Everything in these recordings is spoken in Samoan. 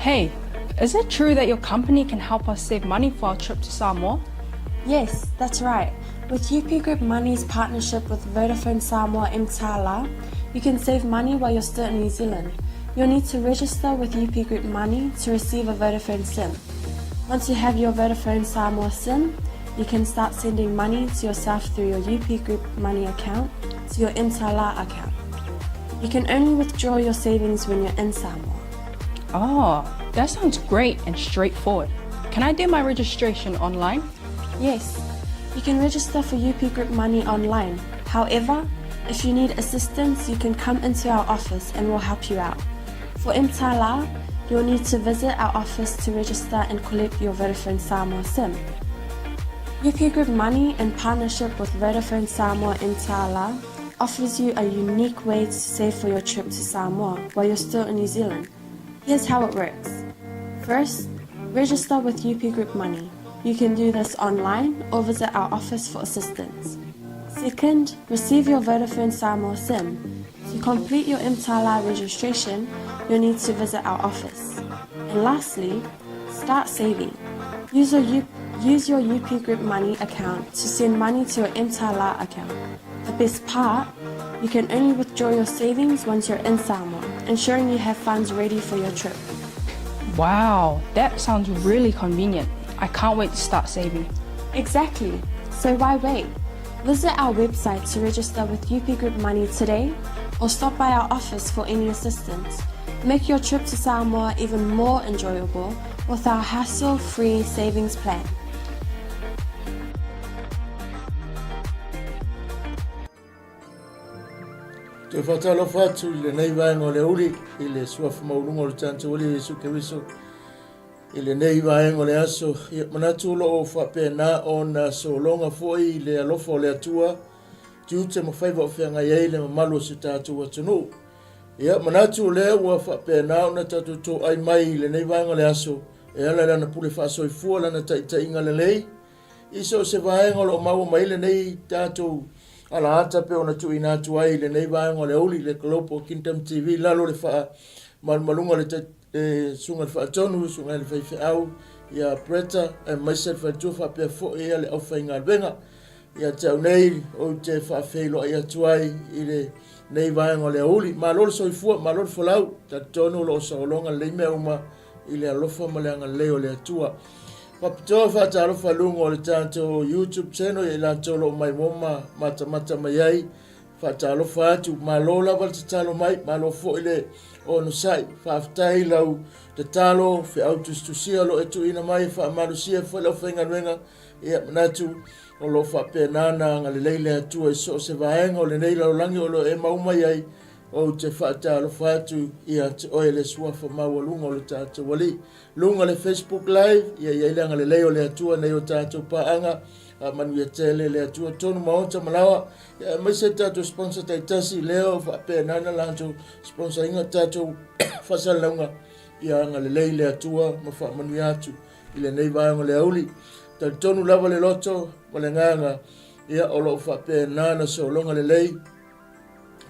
Hey, is it true that your company can help us save money for our trip to Samoa? Yes, that's right. With UP Group Money's partnership with Vodafone Samoa Mtala, you can save money while you're still in New Zealand. You'll need to register with UP Group Money to receive a Vodafone SIM. Once you have your Vodafone Samoa SIM, you can start sending money to yourself through your UP Group Money account to your Mtala account. You can only withdraw your savings when you're in Samoa. Oh, that sounds great and straightforward. Can I do my registration online? Yes, you can register for UP Group Money online. However, if you need assistance, you can come into our office and we'll help you out. For Mtala, you'll need to visit our office to register and collect your Vodafone Samoa SIM. UP Group Money, in partnership with Vodafone Samoa Mtala, offers you a unique way to save for your trip to Samoa while you're still in New Zealand. Here's how it works. First, register with UP Group Money. You can do this online or visit our office for assistance. Second, receive your Vodafone Samoa SIM. To complete your Mtala registration, you'll need to visit our office. And lastly, start saving. Use your, U- use your UP Group Money account to send money to your Mtala account. The best part, you can only withdraw your savings once you're in Samoa, ensuring you have funds ready for your trip. Wow, that sounds really convenient. I can't wait to start saving. Exactly. So why wait? Visit our website to register with UP Group Money today or stop by our office for any assistance. Make your trip to Samoa even more enjoyable with our hassle-free savings plan. Toe faatalofa atu i lenei vaega o le aoauli i le suafa maualuga o le tatou Alii Iesu Keriso i lenei vaega o le aso. Ia manatu o lo o faapena ona sologa foi i le alofa o le Atua, tiute ma faiva o feagai ai le mamalu o si o tatou atunuu. Ia manatu o lea ua faapena ona tatou toai mai i lenei vaega o le aso e ala i lana pule faasoifua, lana taitaiga lelei, I so o se vaega o lo o maua mai ai lenei tatou alaata pei ona tuuina atu ai i lenei vaega o le aoauli, le Global Kingdom TV, i lalo o le faamalumaluga o le Susuga i le Faatonu, le Susuga i le Faifeau ia Bretta, aemaise le faletua faapea foi ia le aufaigaluega. Ia te au nei, ou te faafeiloai atu ai i lenei vaega o le aoauli. Malo le soifua, malo le folau, talitonu o lo o saologa lelei mea uma i le alofa ma le agalelei o le Atua. Faapitoa faatalofa i luga o le tatou YouTube channel ia i latou o lo o maimoa ma matamata mai ai. Faatalofa atu, malo lava le tatalo mai, malo foi le onosai. Faafetai lau tatalo, feau tusitusia o lo o e tuuina mai e faamalosia foi le aufaigaluega. Ia manatu o lo o faapena ona agalelei le Atua i so o se vaega o lenei lalolagi o lo o e mau mai ai. Ou te faatalofa atu ia te oe le suafa maualuga o le tatou Alii. Luga le Facebook Live, ia i ai le agalelei o le Atua nei o tatou paaga, faamanuia tele le Atua tonu maota ma laoa, ia aemaise tatou sponsor taitasi lea o faapena na latou sponsor inga tatou faasalalauga, ia agalelei le Atua ma faamanuia atu i lenei vaega o le auli. Talitonu lava le loto ma le agaga, ia o lo o faapena na sologa lelei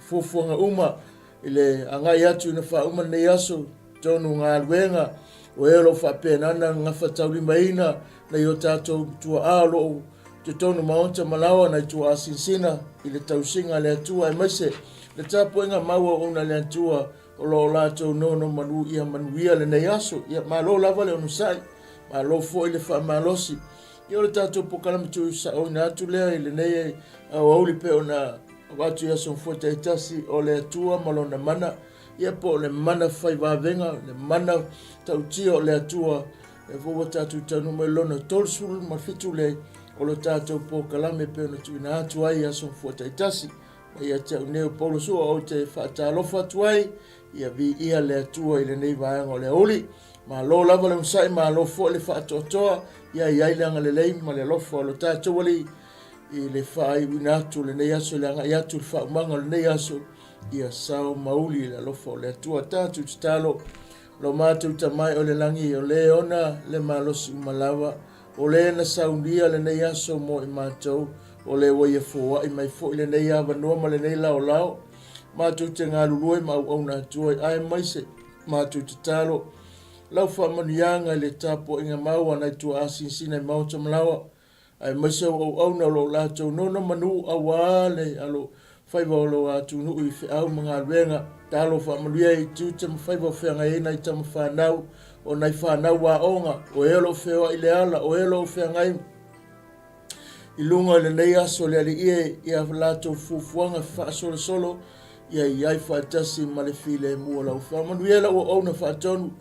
fuafuaga uma i le agai atu ina faauma lenei aso tonu galuega o e o lo o faapena ona gafataulimaina nai o tatou tuaa o lo o totonu maota ma laoa nai tuaa sinsina i le tausiga a le Atua aemaise le tapuaiga mau auauna a le Atua o lo o latou nono manu ia manuia lenei aso. Ia malo lava le onosai, malo foi le faamalosi. Ia o le tatou polokalame tuusaoina atu lea i lenei aoauli pei ona avatu i aso mafua taitasi o le Atua ma lona mana, ia po o le mana fai vavega, le mana tautia o le Atua, e foi ua tatou taunuu mai lona 37 le o lo tatou polokalame pei ona tuuina atu ai i aso mafua taitasi. Ma ia te au nei o Paulo Sua ou te faatalofa atu ai, ia viia le Atua i lenei vaega o le aoauli. Malo lava le onosai, malo foi le faatoatoa, ia i ai le agalelei ma le alofa o lo tatou Alii i le faaiuina atu o lenei aso, i le agai atu i le faaumaga o lenei aso, ia sao mauli i le alofa o le Atua. Tatou tatalo, lo matou Tama e o le lagi, o le ona le malosi uma lava, o le na saunia lenei aso mo i matou, o le ua ia foai mai foi lenei avanoa ma lenei laolao, matou te galulue ma auauna atu ai, aemaise matou tatalo. Lau faamanuiaga i le tapuaiga mau a nai tuaa sinasina i maota ma laoa, aemaise au auauna o lo o latou nono manu auā le alo faiva o lo atunuu i feau ma galuega. Talo faamanuia i tiute ma faiva o feagai ai nai tama fanau, o nai fanau aoga, o e o lo o feoai i le ala, o e o lo o feagai i luga i lenei aso le Alii e i a latou fuafuaga faasolosolo, ia i ai faatasi ma le filemu o lau faamanuia lau auauna faatonu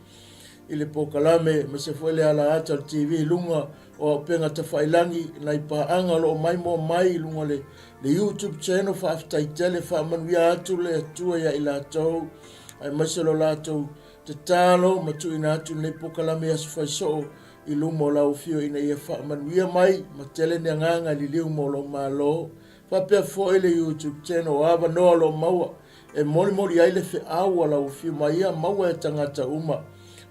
i le polokalame aemaise foi le ala ata o le TV i luga o auupega tafailagi nai paaga o lo o maimoa mai i luga o le, le YouTube channel. Faafetai tele, faamanuia atu le Atua ia i latou aemaise lo latou tatalo ma tuuina atu lenei polokalame i aso faisoo i luma o lau afio ina ia faamanuia mai ma tele ni agaga e liliu mo lou Malo. Faapea foi le YouTube channel o avanoa o lo o maua e molimoli ai le feau a lau afio ma ia maua e tagata uma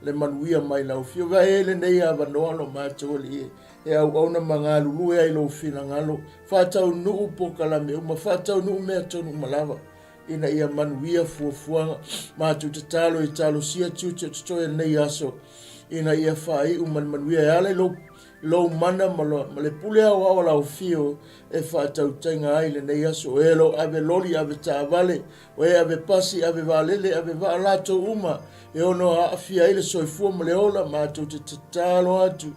le manuia mai lau afio. Vae ai lenei avanoa lo matou alii e auauna ma galulue ai lou finagalo, faataunuu polokalame uma, faataunuu mea tonu uma lava ina ia manuia fuafuaga. Matou tatalo i talosia tiute o totoe lenei aso ina ia faaiu ma le manuia e ala i lou lou mana ma, lo, ma le pule aoao a lau afio e faatautaiga ai lenei aso. O e lo ave loli, ave taavale, o e ave pasi, ave vaalele, ave vaa latou uma e ono aafia ai le soifua ma le ola, matou te tatalo atu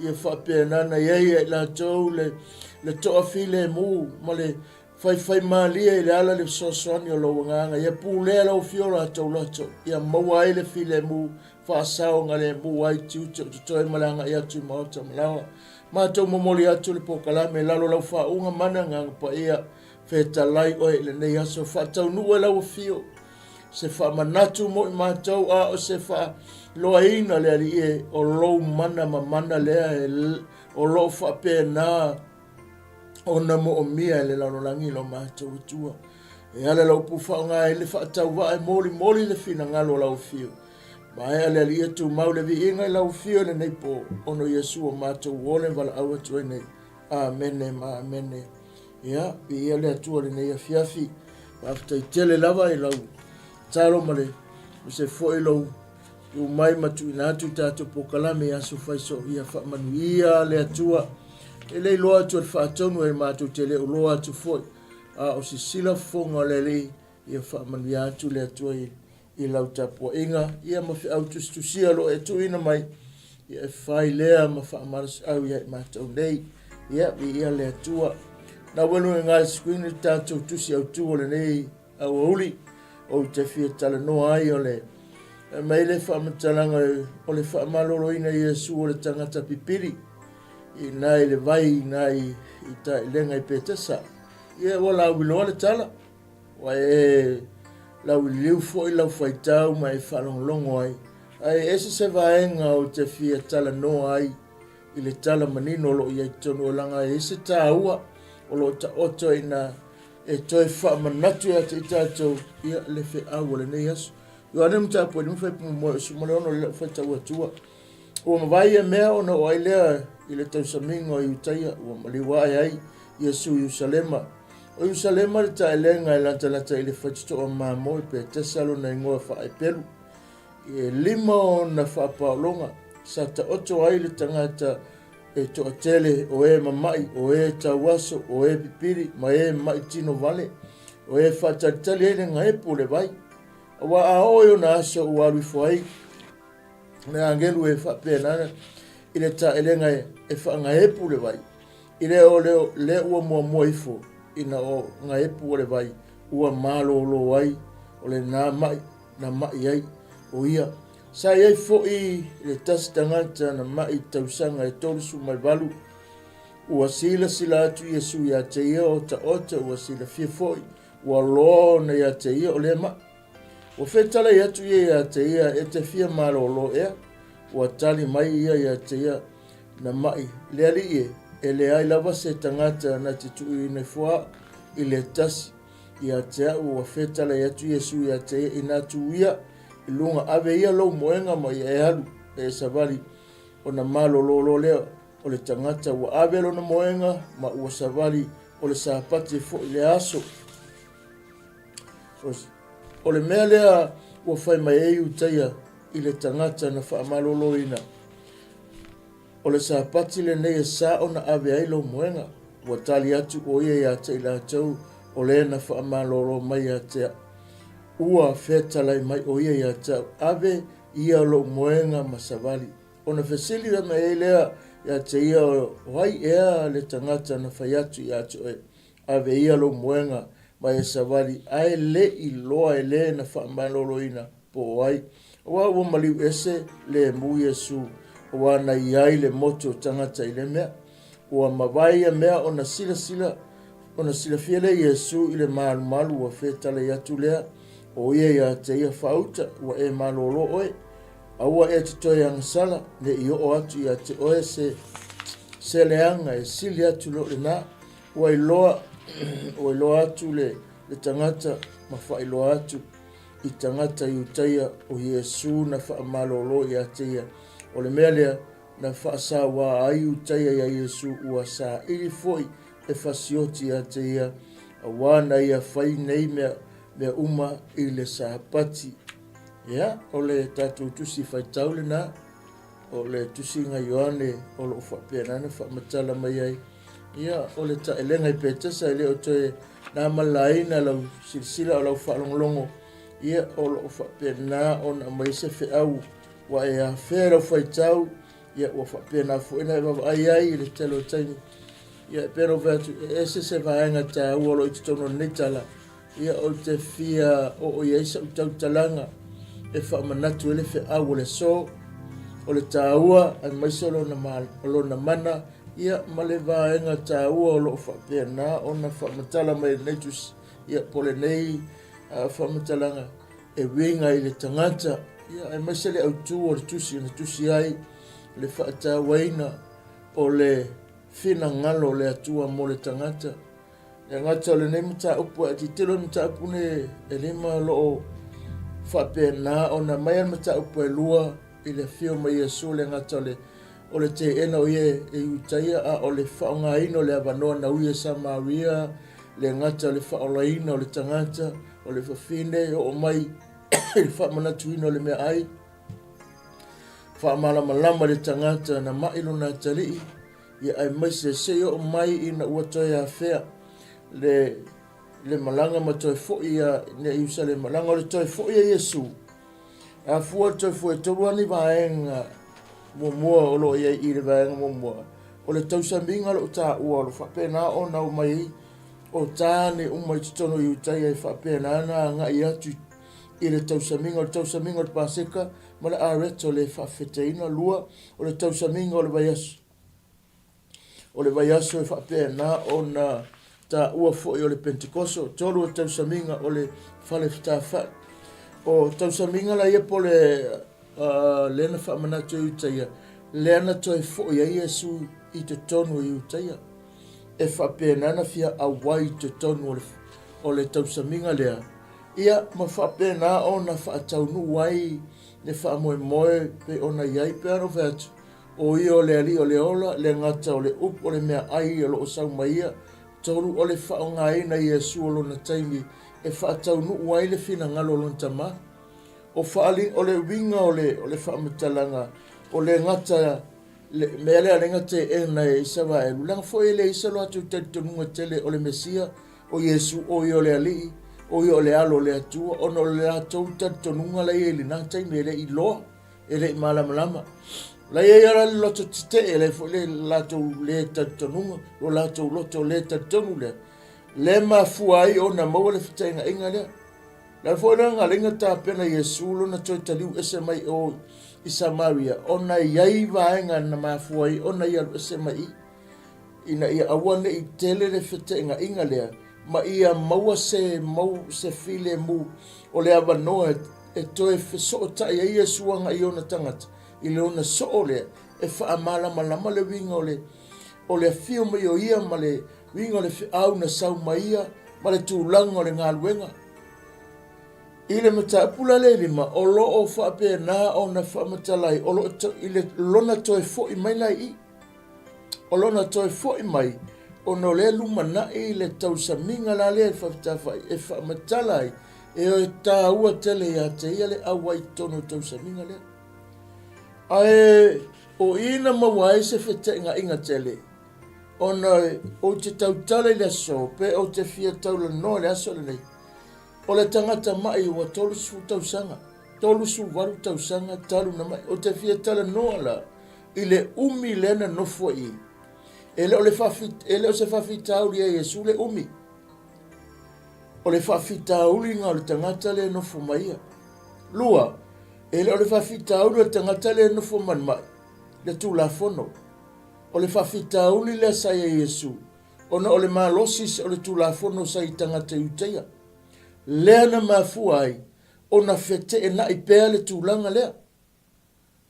ia faapena na i ai ia i latou le, le toafilemu ma le faifaimalie i le ala le fesoasoani o lou agaga. Ia pulea lau afio latou loto, ia maua ai le filemu faasaogalemu ai tiute o totoe ma le agai atu i maota ma laoa. Matou momoli atu le polokalame i lalo lau faauuga mana agaga paia, fetalai oe i lenei aso, faataunuu e lau afio se faamanatu mo i matou a o se faailoaina le Alii e o lou mana ma mana lea e o lo o faapena ona moomia e le lalolagi lo matou Atua. E ala lau upu faaaoga ai le faatauvaa e molimoli le finagalo o lau afio. Maea le Alii e tumau le viiga i lau afio i lenei po, ona o Iesu o matou ola e valaau atu ai nei. Amene ma amene. Ia, viia le Atua i lenei afiafi. Faafetai tele lava i lau talo ma le se foi lou tuu mai ma tuuina atu i tatou polokalame i aso faiso ia faamanuia le Atua. E le iloa atu e le faatonu e matou te le o loa atu foi, a o sisila fofoga o le Alii ia faamanuia atu le Atua i, i lau tapuaiga ia ma feau tusitusia o lo o e tuuina mai ia e fai lea ma faamalosiau ia i matou nei. Ia, viia le Atua. Na welu e ngā screen le tatou tusi autu o lenei Aoauli, ou te fia talanoa ai o le mai le faamatalaga o le faamaloloina Iesu o le tagata pipili i na i le vai i na i taelega i Petesa. Ia ua lauiloa le tala, ua e lauiliu foi lau faitau ma e faalogologo ai. Ae ese se vaega ou te fia talanoa ai i le tala manino o lo o i ai totonu o laga e ese taua o lo o taoto ina e toe faamanatu ia te i tatou ia le feau o lenei aso. Ioane Mataupu e 5 fuaiupu moe o suma le ono le lau faitau atua. Ua mavae ia mea ona oo ai lea i le tausamiga o Iutaia, ua maliu ae ai Iesu i Ierusalema. O Ierusalema le taelega e latalata i le faitotoa mamoe Petesa lona igoa faaepelu. E lima ona faapaologa sa taoto ai le tagata e toatele o e mama'i, o e tauaso, o e pipili, ma e ma'i tino vale, o e faatalitali ai le gaepu o le vai. Aua a oo i ona aso ua alu ifo ai le agelu e faapena i le taelega e faagaepu le vai, i le o lea ua muamua ifo ina o gaepu o le vai ua malōlō ai o lena ma'i na ma'i ai o ia. Sa i ai foi le tasi tagata na ma'i i tausaga e 38, ua silasila atu Iesu ia te ia o taoto, ua silafia foi ua loa ona ia te ia o lea ma'i. Ua fetalai atu ia ia te ia, e te fia malōlō ea? Ua tali mai ia ia te ia, na ma'i le alii e, e leai lava se tagata na te tuuina ifo a'u i le tasi ia te a'u. Ua fetalai atu Iesu ia te ia, ina tu ia i luga, ave ia lou moega ma ia e alu e savali, ona malōlō loa lea o le tagata ua ave lona moega ma ua savali o le Sapati foi le aso. O le mea lea ua fai mai ai Iutaia i le tagata na faamaloloina, O le Sapati lenei e sa ona ave ai lou moega. Ua tali atu ʻo ia iā te i latou o le na faamalolo mai ia te au. Ua fetalai mai ʻo ia ia te au, Ave ia lou moega ma savali. Ona fesili mai ai lea ia te ia, O ai ea le tagata na fai atu ia te oe, Ave ia lou moega ma e savali, ae le i loa e le na faamaloloina po o ai? Aua ua maliu ese le mu Iesu, aua na i ai le motu o tagata i le mea. Ua mavae ia mea ona silasila, ona silafia lea Iesu i le malumalu ua fetalai atu lea, o ia ia te ia faauta, ua e malolo oe. Aua e te toe agasala, ne i oo atu ia te oe se, se leaga e sili atu lo lena. Ua iloa, ua iloa atu le, le tagata ma faailoa atu i tagata Iutaia o Iesu na faamalolo ia te ia. O le mea lea, na faasauā ai Iutaia iā Iesu ua saili foi e fasioti ia te ia, auā na ia fai nei mea, mea uma i le Sapati. Ia, o le tatou tusi faitau lenā, o le tusiga Ioane o lo o faapena ona faamatala mai ai. Ia, o le taelega i Petesa e le o toe na malaina lau silasila o lau faalogologo, ia, o lo o faapena ona aumai se feau ua e afea i lau faitau, ia, ua faapena foi ona e vaavaai ai i le tele o taimi. Ia, e pei ona ou fai atu, e ese se vaega taua o lo o i totonu o lenei tala, ia, ou te fia oo i ai sau tautalaga e faamanatu ai le feau o le aso, o le taua aemaise o lona, o lona mana, ia, ma le vaega taua o lo o faapena ona faamatala mai e lenei tusi, ia, po o lenei uh, faamatalaga e uiga i le tagata, ia, aemaise le autū o le tusi na tusi ai le faatauaina o le finagalo o le Atua mo le tagata. E gata o lenei mataupu, ae tilotilo i le mataupu nei e lima o lo o faapena ona aumai le mataupu e lua i le afio mai Iesu le gata o le o le teena o ia e Iutaia a o le faaaogaina o le avanoa na ui e Samaria le gata o le faaolaina o le tagata o le fafine e oo mai i le faamanatuina o le meaai faamalamalama le tagata na mai lona atalii Ia aemaise se i oo mai ina ua toe afea le, le malaga ma toe foi ia i Ierusalema. Leaga o le toe foi a Iesu, a fua le toe foi e tolu lava ni vaega muamua o lo o i ai i le vaega muamua, o le tausamiga o lo o taua o lo o faapena ona omai ai o tāne uma i totonu o Iutaia e faapena ona agai atu i le tausamiga, o le tausamiga o le Paseka ma le Areto le faafetaina. Lua, o le tausamiga o le vaiaso. O le vaiaso e faapena ona taua foi o le Pentekoso. 3 o le tausamiga o le fale fetafai. O tausamiga la ia po le uh, lea na faamanatu e Iutaia, lea na toe foi ai Iesu i totonu o Iutaia. E faapena na fia auai i totonu o le, o le tausamiga lea, ia ma faapena ona faataunuu ai le faamoemoe pei ona i ai. Pei ona ou fai atu, O ia o le Alii o le ola, le gata o le upu o le meaai o lo o sau mai ia. 3 o le faaaogaina Iesu o lona taimi e faataunuu ai le finagalo o lona Tama. O faaali, o le uiga o le, o le faamatalaga, o le gata, le mea lea le gata e ena e Isaraelu, leaga foi e leai se latou talitonuga tele o le Mesia, o Iesu, o ia o le Alii, o ia o le Alo o le Atua, ona o le latou talitonuga la i ai i lena taimi e le i iloa. E le i malamalama. La i ai ala le loto tetee, le foi le latou le talitonuga, lo latou loto le talitonu lea. Le mafua ai ona maua le feteenaiga lea. Le foi lea galuega tapena Iesu lona toe taliu ese mai o i Samaria, ona i ai vaega na mafua ai ona ia alu ese mai i. Ina ia aua ne i tele le feteenaiga lea, ma ia maua se mau se filemu o le avanoa e toe fesootai ai Iesu agai i ona tagata, i lona soo lea e faamalamalama le uiga o le o le afio mai o ia ma le uiga o le feau na sau mai ia ma le tulaga o le galuega. I le mataupu la lea e lima, o lo o faapena ona faamatala ai, o lo o i le lona toe foi mai la i i. O lona toe foi mai, ona o lea lumanai le tausamiga la lea i Fafitafai e faamatala ai E tāua tele ia te ia le auai i totonu o le tausamiga lea. Ae o i na maua ai se feteʻegaʻiga tele, ona ou te tautala i le aso, pe ou te fia taulanoa i le aso lenei, o le tagata maʻi ua 30 tausaga, 38 tausaga talu na maʻi. Ou te fia talanoa la i le umi lea na nofo ai i i. E le o le e le o se faafitauli ia Iesu le umi. O le faafitauliga o le tagata lea e nofo mai ia. Lua, e le o le faafitauli o le tagata lea e nofo ma le maʻi, le Tulafono. O le faafitauli lea sa ia Iesu, ona o le malosi o le Tulafono sa i tagata Iutaia. Lea na mafua ai ona feteenai pea le tulaga lea.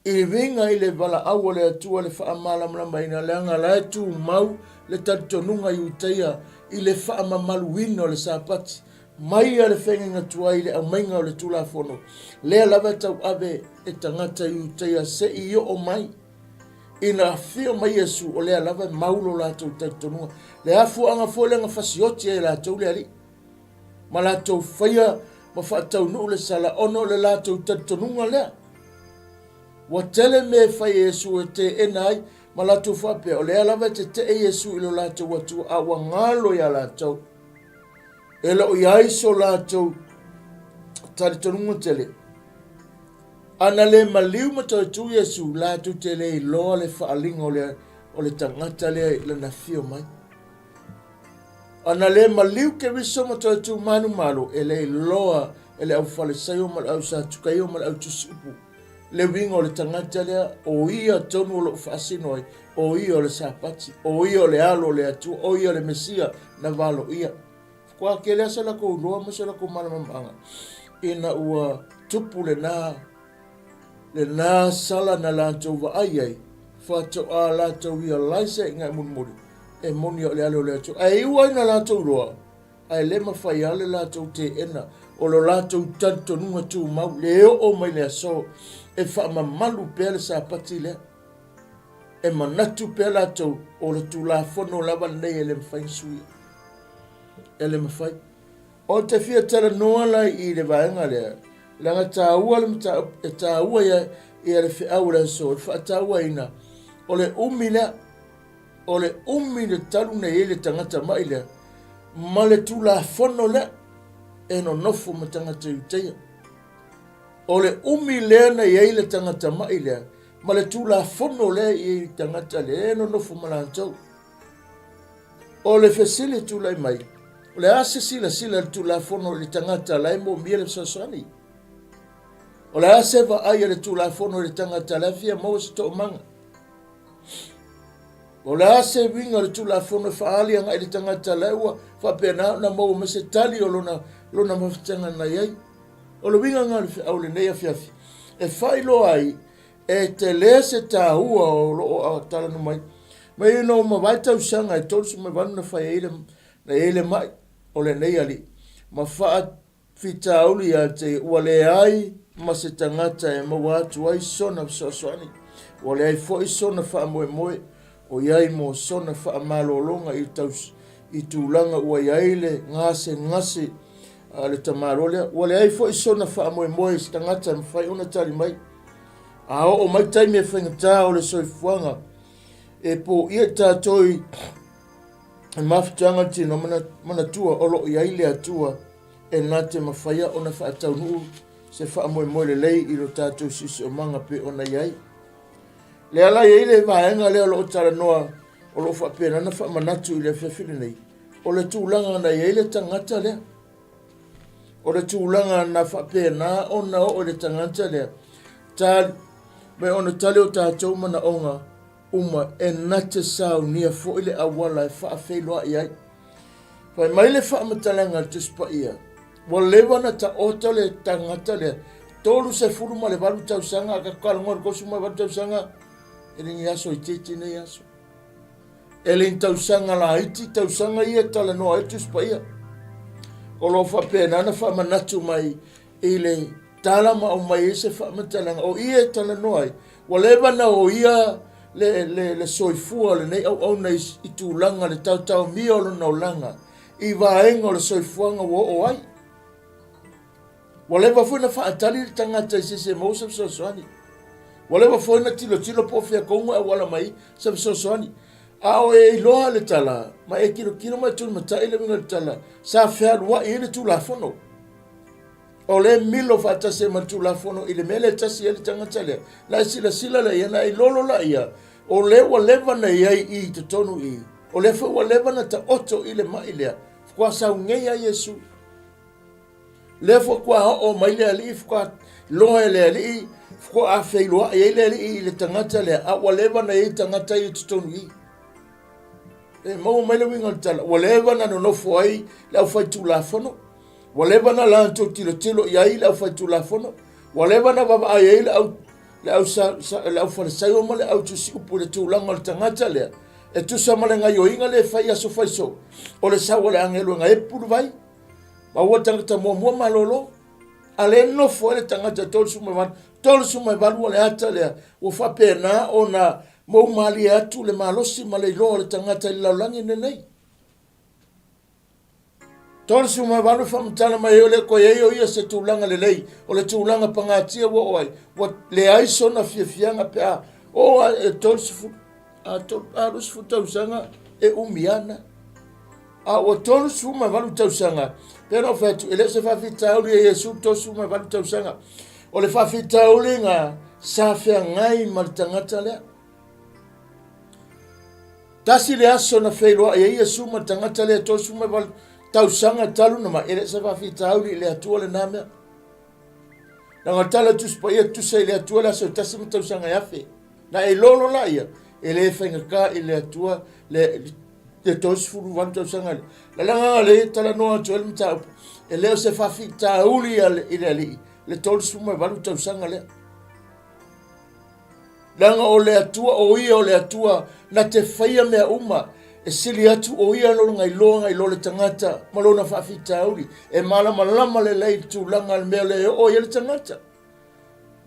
I uiga i le valaau a le Atua le faamalamalamaina, leaga la e tumau le talitonuga Iutaia i le faamamaluina o le Sapati, mai a le feagaiga tuai i le aumaiga o le Tulafono, lea lava e tauave e tagata Iutaia se i oo mai. Ina afio mai Iesu, o lea lava e mau lo latou talitonuga. Le afuaga foi lea na fasioti ai e latou le Alii, ma latou faia ma faataunuu le sala ona o le latou talitonuga lea. Ua tele mea e fai e Iesu e teena ai ma latou faapea, o lea lava e tetee Iesu i lo latou Atua, a ua galo iā latou. E le o i ai so latou talitonuga tele. A na le maliu ma toe tu Iesu, latou te le iloa le faaaliga o le, o le tagata lea i lana afio mai. A na le maliu Keriso ma toe tu manumalo, e le iloa e le Aufalesaio ma le Ausatukaio ma le Autusiupu le uiga o le tagata lea, o ia tonu o lo o faasino ai, o ia o le Sapati, o ia o le Alo o le Atua, o ia o le Mesia na valoia. Faatoa tele lava se latou iloa ma se latou malamalamaaga ina ua tupu lena lena sala na latou vaai ai, faatoa latou realize ai ina mulimuli, e moni o le Alo o le Atua. Ae iu ai na latou iloa, ae le mafai lava le latou teena o lo latou talitonuga tumau le oo mai le aso e faamamalu pea le Sapati lea. E manatu pea latou o le Tulafono lava lenei e le mafai ona suia. E le mafai. Ou te fia talanoa la i le vaega lea, leaga taua le mataupu, e taua ia, ia le feau o le aso, le faatauaina o le umi lea, o le umi le talu na i ai le tagata maʻi lea, ma le Tulafono lea e nonofo ma tagata Iutaia. O le umi lea na i ai le tagata maʻi lea, ma le Tulafono lea e i ai le tagata lea e nonofo ma latou. O le fesili e tulai mai, o le a se silasila a le Tulafono i le tagata la e moomia le fesoasoani? O le a se vaai a le Tulafono i le tagata la e fia maua se toomaga? O le a se uiga o le Tulafono e faaali agai i le tagata la ua faapena ona maua mai se tali o lona, lona mafatiaga na i ai? O le uiga lena o le feau i lenei afiafi, e faailoa ai e tele se taua o lo o talanoa mai. Mai ina ua mavae tausaga e 38 na fai ai le, na i ai le mai o lenei alii, ma faafitauli ia te ia, ua leai ma se tagata e maua atu ai sona fesoasoani, ua leai foi sona faamoemoe, o i ai mo sona faamalologa i, taus, i tulaga ua i ai le gasegase a le tamaloa lea. Ua leai foi sona faamoemoe i se tagata e mafai ona tali mai. A oo mai taimi e faigata o le soifuaga, e poia i tatou i mafutaga tino manatua o lo o i ai le Atua e na te mafaia ona faataunuu se faamoemoe lelei i lo tatou siosiomaga pei ona i ai. Le ala i ai le vaega lea o lo o talanoa o lo o faapena ona faamanatu i le afiafi lenei, o le tulaga na i ai le tagata lea. O le tulaga na faapena ona oo i le tagata lea, tali, mai ona tali o tatou manaoga uma e na te saunia foi le auala e faafeiloai ai. Fai mai le faamatalaga a le Tusi Paia, ua leva na taoto le tagata lea, 38 tausaga, a tatou talanoa i le 38 tausaga, e le ni aso itiiti nei aso. E le ni tausaga laiti tausaga ia e talanoa ai le Tusi Paia. O lo o faapena ona faamanatu mai i le tala ma aumai ai se faamatalaga o ia e talanoa ai. Ua leva na o ia le, le, le soifua o lenei auauna i, i tulaga le taotaomia o lona olaga i vaega o le soifuaga ua oo ai. Ua leva foi na faatali le tagata i se isi e maua se fesoasoani. Ua leva foi na tilotilo po o fea kouga e auala mai se fesoasoani. A o e iloa le tala, ma e tilotilo ma e tulimatai le uiga o le tala, sa fealuai ai le Tulafono. O lea e milo faatasi ai ma le Tulafono i le mea lea e tasi ai le tagata lea. Na e silasila la ia, na e ilolo la ia, o lea ua leva na i ai i totonu i, o lea foi ua leva na taoto i le mai lea, faatoa saugei a Iesu. Lea faatoa oo mai le alii, faatoa loa e le alii, faatoa feiloai ai le alii i le tagata lea, a ua leva na i ai tagata ia i totonu i. E maua mai le uiga o le tala, ua leva na nonofo ai le aufaitulafono, ua leva na latou tilotilo i ai le aufaitulafono, ua leva na vaavaai ai le au le au sa, sa, le aufalesaio ma le au tusiupu i le tulaga o le tagata lea, e tusa ma le gaioiga le fai aso faiso, o le sau o le agelu e gaepu le vai, Maua le tagata muamua malolo. A le nofo ai le tagata 38, 38 o le ata lea, ua faapena ona mou malie atu le malosi ma le iloa o le tagata i le lalolagi lenei. 38 e faamatala mai ai o le koe ai o ia se tulaga lelei, o le tulaga pagatia ua oo ai, ua leai sona fiafiaga pe a oo a e 30, a 20 tausaga e umi ana. A ua 38 tausaga, pei ona ou fai atu, e le o se faafitauli e Iesu 38 tausaga. O le faafitauliga sa feagai ma le tagata lea. Tasi le aso na feiloai ai Iesu ma le tagata lea 38 tausaga talu na mai, e le o se faafitauli i le Atua lena mea. Leaga o le tala a Tusi Paia, tusa i le Atua le aso e tasi ma tausaga e afe. Na e lolo la ia, e le faigata i le Atua le, le 38 tausaga lea. Le agaga lea e talanoa atu ai le mataupu, e le o se faafitauli i le alii le 38 tausaga lea. Leaga o le Atua, o ia o le Atua na te faia mea uma, e sili atu o ia lona iloaga i lo le tagata ma lona faafitauli, e malamalama lelei i le tulaga le mea lea e oo i ai le tagata.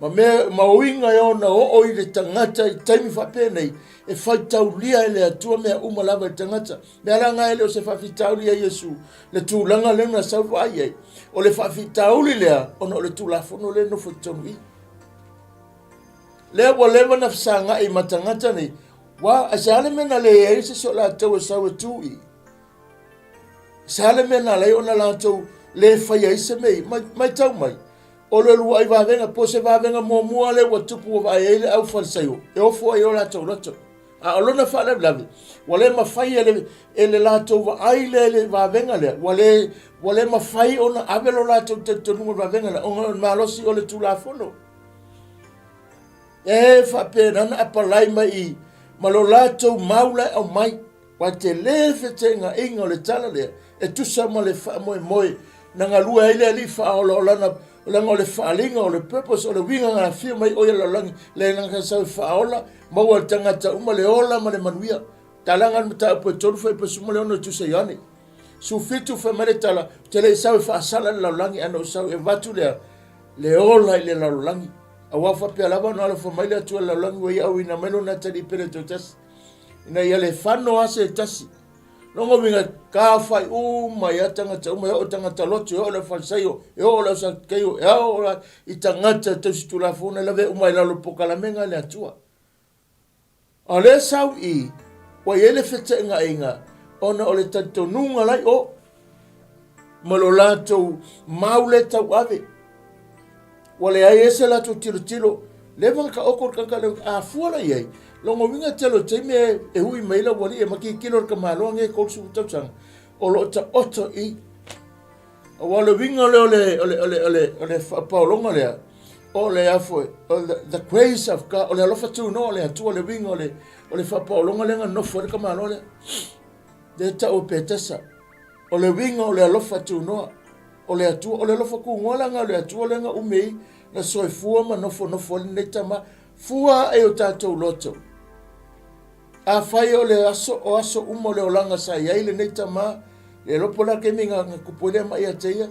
Ma mea ma uiga e ona oo i le tagata i taimi faapenei, e faitaulia e le Atua mea uma lava i le tagata. Mea la na e le o se faafitauli ia Iesu, le tulaga lea na sau vaai ai. O le faafitauli lea, ona o le Tulafono lea e nofo i totonu i. Lea ua leva na fesagai ma tagata nei, ua, ae se a le mea na leai ai se isi o latou e sau e tu i? Se a le mea na alai ona latou le faia ai se mea i? Matau mai, O le uluai vavega, po o se vavega muamua lea ua tupu ua vaai ai le au Farisaio e ofo ai o latou loto. A o lona faalavelave, ua le mafai e le, e le latou vaai lea i le vavega lea, ua le, ua le mafai ona ave lo latou talitonuga i le vavega lea, ona o le malosi o le Tulafono. E faapena na apalai mai i, ma lo latou mau la e aumai. Ua tele feteenaiga o le tala lea e tusa ma le faamoemoe na galue ai le Alii Faaola o lana leaga o le faaaliga o le purpose o le uiga na afio mai o ia lalolagi le na sau e faaola maua le tagata uma le ola ma le manuia. Talaga le mataupu e 3 fuaiupu 16 e tusa Ioane 17 fai mai le tala ou te le i sau e faasala le lalolagi ae na ou sau e avatu lea le ola i le lalolagi aua faapea lava ona alofa mai le Atua i le lalolagi ua ia auina mai lona atalii pele toatasi ina ia le fano a se tasi. Lona uiga, ka whai uma i a tangata uma, e oo tangata loto, e oo le Farisaio, e oo le Sadukeio, e oo i tagata tausi tulafono, e lawe uma i lalo pokalamega le Atua. A o lea sau i, ua i ai le fete'enga'inga, ona o le talitonuga la i o, ma lo latou mau le tauave. Ua leai ai se latou tilotilo, leva na taoto le tagata lea, a fua la i ai, lona uiga tele o taimi e hui mai ai le aualii e matilotilo le tamaloa nei e 30 tausaga, o lo o taoto i. Aua o le uiga lea o le, o le, o le, o le, o le faapaologa lea, o le a foi, o the, the grace of God, o le alofa tunoa o le Atua, le uiga o le, o le faapaologa lea na nofo ai le tamaloa lea. Lea e tau e Petesa, o le uiga o le alofa tunoa. O le Atua, o le alofa kugoa la o le Atua lea na ume ai na soifua ma nofonofo ai lenei tama. Fua ae o tatou loto. Afai o le aso, o aso uma o le olaga sa i ai lenei tama, le lopo la taimi na, na tupu ai lea mai ia te ia,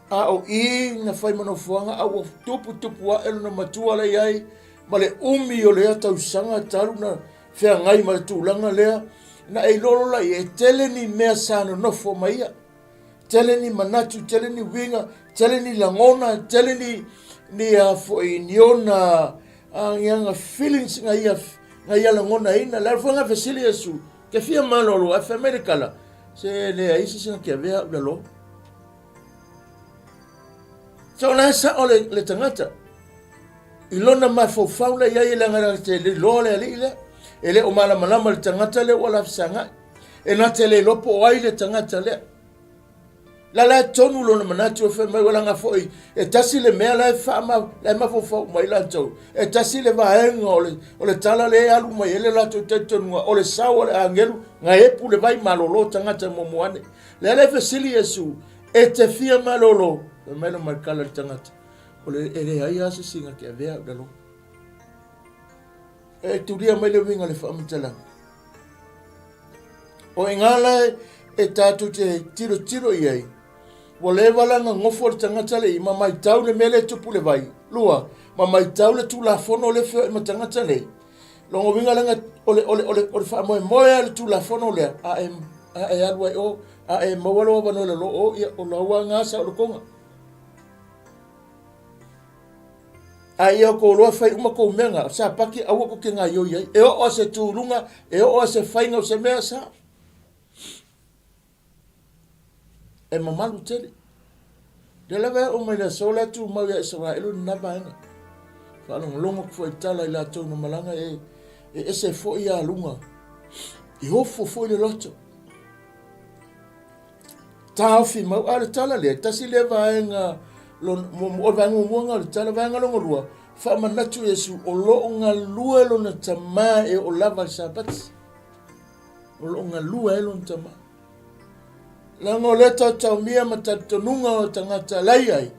a o i na fai ma nofoaga, a ua tupu tupu ae lona matua la i ai, ma le umi o lea tausaga talu na feagai ma le tulaga lea, na e ilolo la ia, e tele ni mea sa nonofo mai ia. tele ni manatu, tele ni uiga, tele ni lagona, tele ni ni a foi ni ona agiaga feelings nga ia nga ia lagonaina. Le ala foi nga fesili Iesu, ke fia malolo, ae fai mai le kala, se leai se isi na ke avea au i lalo. So o la e sao le, le tagata i lona mafaufau la i ai e leaga na te iloa le alii lea. E le o malamalama le tagata lea ua lafesagai. E na te le iloa po o ai le tagata lea. La la e tonu lona manatu e fai mai ua laga foi e tasi le mea la e faama la e mafaufau mai latou. E tasi le vaega o le, o le tala lea e alu mai ai le latou talitonuga o le sao o le agelu na epu le vai malolo tagata muamua ane. Lea la e fesili Iesu, e te fia malolo? Fai mai le maikala le tagata, o le e leai lava se isi na te avea au i lalo. E tulia mai le uiga o le faamatalaga. O i ngā la e tātou te tirotiro i ai, ua leva la gagofo le tagata le i ma maitau le mea lea e tupu le vai. Lua, ma maitau le Tulafono lea e feoai ma tagata nei. Lona uiga leaga o le, o le, o le, o le faamoemoe lava le Tulafono lea, a e, a e alu ai o, a e maua lou avanoa i lalo o, ia, o lau lava gā saolotoga. A ia kou loa fai uma kou mea ngā, Sapati aua kou te gaioi ai. E oo a se tūlunga, e oo a se faiga o se mea sa. E mamalu tele. Lea lava e oo mai le aso lea tumau ia Isaraelu lena vaega. Faalogologo atu foi i tala i latou na malaga e, e ese foi ia luga. I ofo foi le loto. Taofi mau, a o le tala lea, tasi lea vaega, o le vaega muamua lena o le tala, vaega lona lua, faamanatu Iesu, o lo o galue lona tama e oo lava i le Sapati. O lo o galue ai lona tama. Leaga o lea taotaomia ma talitonuga o tagata la i ai,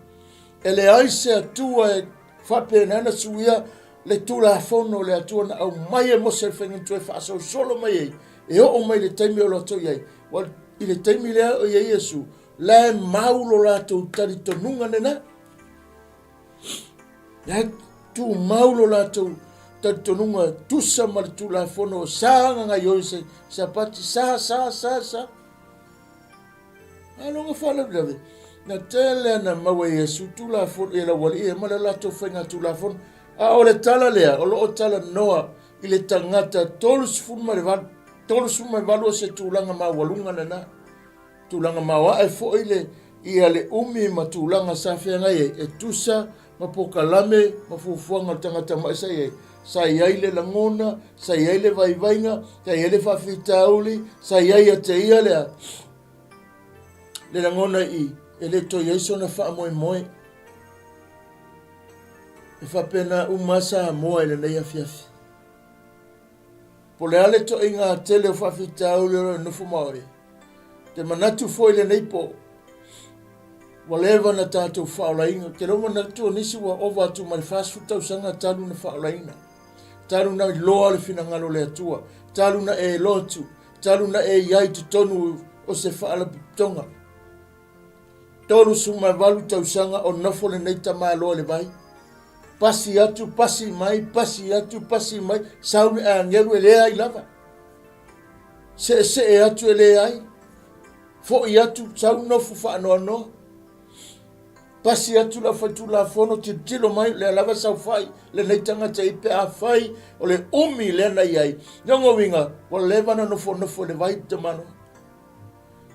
e leai se Atua e faapena ona suia le Tulafono o le Atua na aumai e Mose le faigata e faasolosolo mai ai, e oo mai i le taimi o latou i ai. Ua, i le taimi lea o i ai Iesu, la e mau lo latou talitonuga lena. La e tumau lo latou talitonuga tusa ma le Tulafono sa gagaioi se Sapati, sa, sa, sa, sa. A loga faalavelave, na tele ana maua e Iesu Tulafono i laualii e ma le latou faiga Tulafono. A o le tala lea, o lo o talanoa i le tagata 38, 38 o se tulaga maualuga lena. Tulaga maoae foi le ia le umi ma tulaga sa feagai ai, e tusa ma pokalame ma fuafuaga o le tagata mai sa i ai. Sa i ai le lagona, sa i ai le vaivaiga, sa i ai le faafitauli, sa i ai ia te ia lea le lagona i e le toe i ai sona faamoemoe. E faapena uma Samoa i lenei afiafi. Po o le a le toaiga tele o faafitauli o lo o nofo ma oe, te manatu foi i lenei po, ua leva na tatou faaolaina. Ou te le o manatu o nisi ua ova atu ma le 40 tausaga talu na faaolaina, talu na iloa le finagalo o le Atua, talu na e lotu, talu na e i ai i totonu o se faalapotopotoga. 38 tausaga o nofo lenei tamaloa i le vai. Pasi atu, pasi mai, pasi atu, pasi mai, sau le agelu e leai lava. Seesee atu e leai. Foi atu, sau nofo faanoanoa. Pasi atu le aufaitulafono, tilotilo mai, lea lava saofai lenei tagata i pe afai o le umi lea na i ai. Lona uiga, ua leva ona nofonofo i le vai le tamaloa.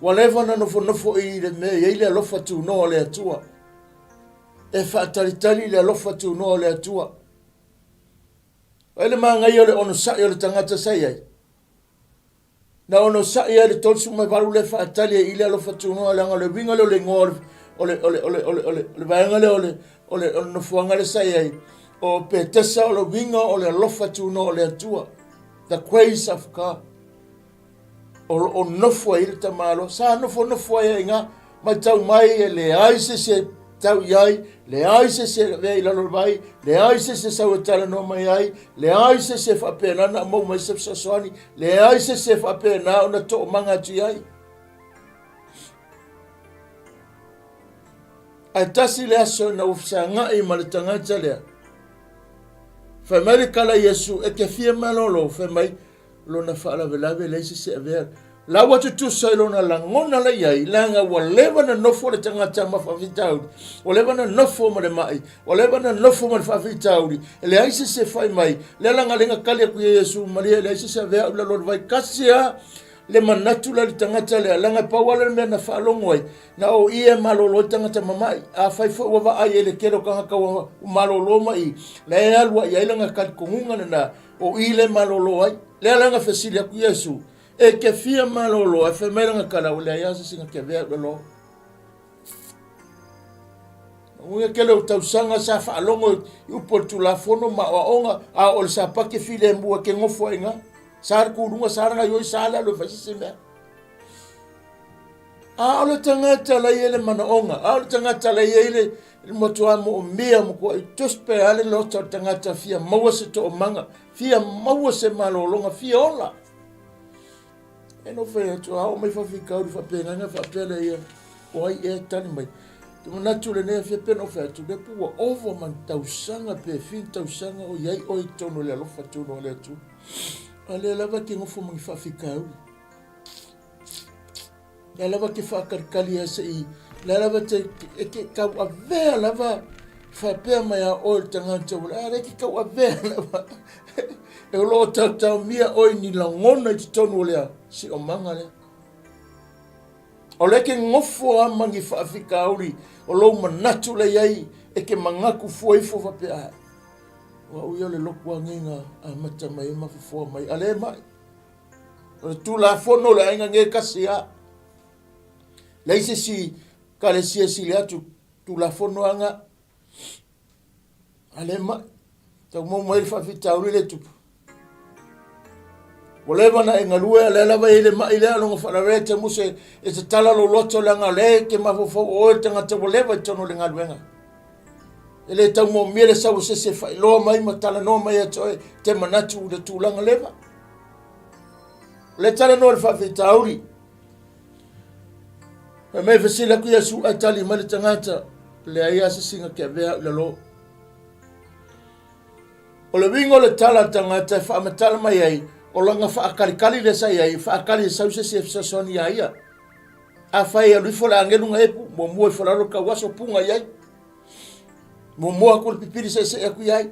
Ua leva ona nofonofo i le mea e i ai le alofa tunoa o le Atua. E faatalitali i le alofa tunoa o le Atua. Ai le manaia o le onosai o le tagata sa i ai. Na onosai ai le 38 lea faatali ai i le alofa tunoa leaga o le uiga lea o le igoa o le, o le, o le, o le, o le, o le vaega lea o le, o le, o le nofoaga lea sa i ai. O Petesa o le uiga o le alofa tunoa o le Atua. The grace of God. O lo o nofo ai le tamaloa. Sa nofonofo ai i ina, matau mai e leai se isi e tau i ai, leai se isi e lavea i lalo o le vai, leai se isi e sau e talanoa mai ai, leai se isi e faapena ona maua mai se fesoasoani, leai se isi e faapena ona toomaga atu i ai. Ae tasi le aso ina ua fesagai ma le tagata lea, fai mai le kala Iesu, e te fia malolo, fai mai, lona faalavelave leai se isi e avea. La ua tutusa i lona lagona la i ai, leaga ua leva na nofo le tagata ma faafitauli, ua leva na nofo ma le ma'i, ua leva na nofo ma le faafitauli, e leai se isi e fai mai, lea la galega kali aku ia Iesu, malie e leai se isi e avea au i lalo o le vai. Kasi a le manatu la i le tagata lea, leaga e pau lava lea o le mea na faalogo ai, na o ia e malolo ai tagata mama'i. Afai foi ua vaai ai le tele o tagata ua malolo mai i, la e alu ai i ai lana talitonuga lena, o i lea e malolo ai. Lea la na fesili atu Iesu, E te fia malolo, ae fai mai lana tala, ua leai lava se isi na te avea au i lalo. Uia tele o tausaga sa faalogo i upu o le Tulafono ma aoaoga, a o le Sapati e filemu e te nofo ai i ina. Sa le kuluga, sa le gaioi, sa le alu e fai se isi mea. A o le tagata la e i ai le manaoga, a o le tagata la e i ai le matua moomia, matuai desperate lava le loto o le tagata fia maua se toomaga, fia maua se malologa, fia ola. E no fai atu, a oo mai faafitauli faapena na faapea lea ia, o ai ea e tali mai. Te manatu lenei afia pe no fai atu, lea po ua ova ma ni tausaga pe fi ni tausaga o i ai oe i totonu o le alofa tonu o le Atua. A lea lava e te nofo ma ni faafitauli. Lea lava te faakalikali ai se i, lea lava te, e te tauavea lava faapea mai a oe le tagata ua, a lea te tauavea lava. E o lo o taotaomia oe ni lagona i totonu o le siomaga lea. O lea ke nofo a ma ni faafitauli o lou manatu lea i ai e te manatu fua ifo faapea, a, o au ia o le lotu agiga amata mai ai ma fofoa mai, a lea e mai. O le Tulafono o le aiga nei kasi a. Leai se isi kalesia e sili atu Tulafono aga. A le mai. Tau mau mai le faafitauli le tupu. Ua leva na e galue, a lea lava e i le mai lea longa faalavea te muse e tatala lou loto leaga o lea e te mafaufau o oe le tagata ua leva i totonu o le galuega. E le tau moomia le sau o se isi e faailoa mai ma talanoa mai ia te oe te manatu i le tulaga leva. O le talanoa i le faafitauli. Fai mai fesili atu Iesu ae tali mai le tagata, leai lava se sina ke avea au i lalo. O le uiga o le tala a le tagata e faamatala mai ai, o lana faakalikali lea sa i ai, e faakali e sau se isi e fesoasoani iā ia. Afai e alu ifo le agelu na epu, muamua ifo lalo le tauaso puga i ai. Muamua atu le pipili seesee atu i ai.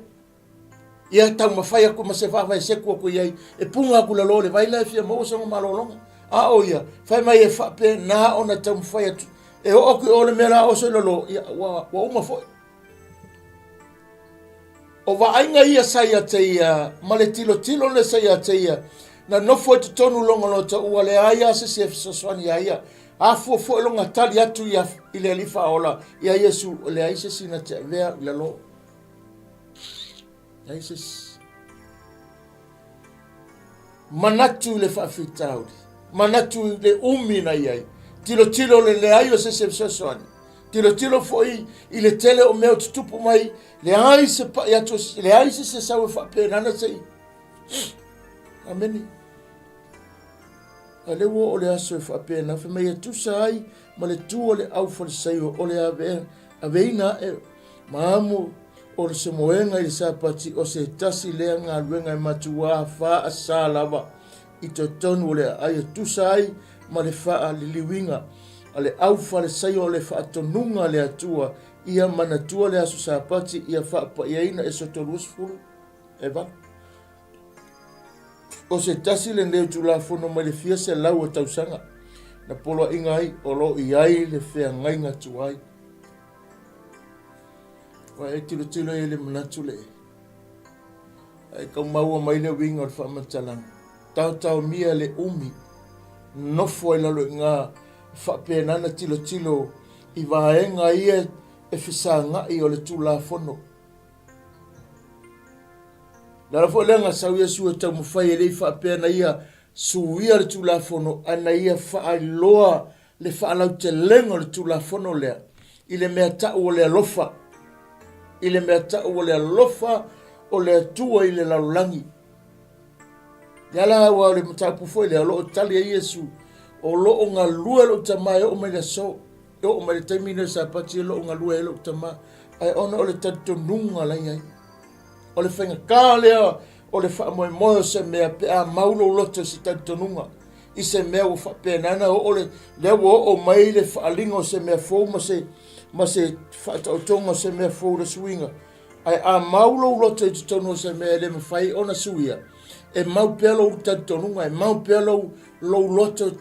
Ia taumafai atu ma se vaavae seku atu i ai, e puga atu lalo le vai la e fia maua sona malologa. A o ia, fai mai e faapena ona taumafai atu, e oo atu i o le mea la oso i lalo, ia ua, ua uma foi. O vaaiga ia sa ia te ia, ma le tilotilo lea sa ia te ia, na nofo i totonu lona loto, ua leai lava se isi e fesoasoani iā ia. Afua foi lona tali atu ia, i le Alii Faaola, ia Iesu, leai se isi na te avea i lalo. Leai se isi. Manatu i le faafitauli, manatu i le umi na i ai, tilotilo le leai o se isi e fesoasoani, tilotilo foi i le tele o mea o tutupu mai, leai se pai atu, leai se se sau e faapenana se i. Amene. A lea ua oo le aso e faapena, fai mai e tusa ai ma le tu a le au Falisaio o le ave, aveina ae ma amo o se moega i le Sapati o se tasi lea galuega e matuā faasā lava i totonu o le aai e tusa ai ma le faaliliuina a le au Falisaio o le faatonuga a le Atua ia manatua le aso Sapati ia faapaiaina Esoto 28. O se tasi lenei o Tulafono mai le fia selau o tausaga na poloaiga ai o lo o i ai le feagaiga tuai. Ua e tilotilo i ai le manatu le ae tau maua mai le uiga o le faamatalaga. Taotaomia le umi, nofo ai lalo i ina, faapena na tilotilo i vaega ia e fesagai o le Tulafono. Le ala foi lea na sau Iesu e taumafai e le i faapea na ia suia le Tulafono, ae na ia faailoa le faalautelega o le Tulafono lea i le mea tau o le alofa, i le mea tau o le alofa o le Atua i le lalolagi. Le ala aua o le mataupu foi lea o lo o tali ai Iesu, o lo o galue lou Tama e oo mai le aso, e oo mai le taimi lenei o le Sapati o lo o galue ai lou Tama, ae ona o le talitonuga la i ai. O le faigata lea o le faamoemoe o se mea pe a mau lou loto i se talitonuga. i se mea ua faapena na oo le, lea ua oo mai le faaaliga o se mea fou ma se, ma se faataotoga o se mea fou le suiga. Ae a mau lou loto i totonu o se mea e le mafai ona suia, e mau pea lou talitonuga, e mau pea lou, lou loto,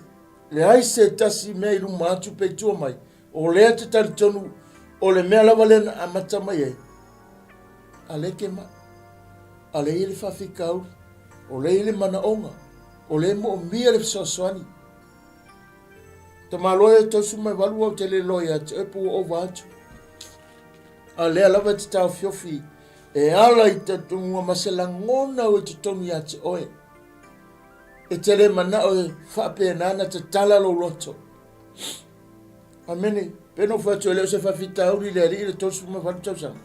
leai se tasi mea i luma atu pe i tua mai, o lea te talitonu o le mea lava lea na amata mai ai, a lea ke maʻi, a lea i le faafitauli, o lea i le manaoga, o lea e moomia le fesoasoani. Tamaloa e 38 au te le loa ia te oe po ua ova atu. A lea lava e te taofiofi e ala i talitonuga ma se lagona o i totonu ia te oe. E te le manao e faapena na tatala lou loto. Amene. Pe no fai atu e le o se faafitauli le alii le 38 tausaga.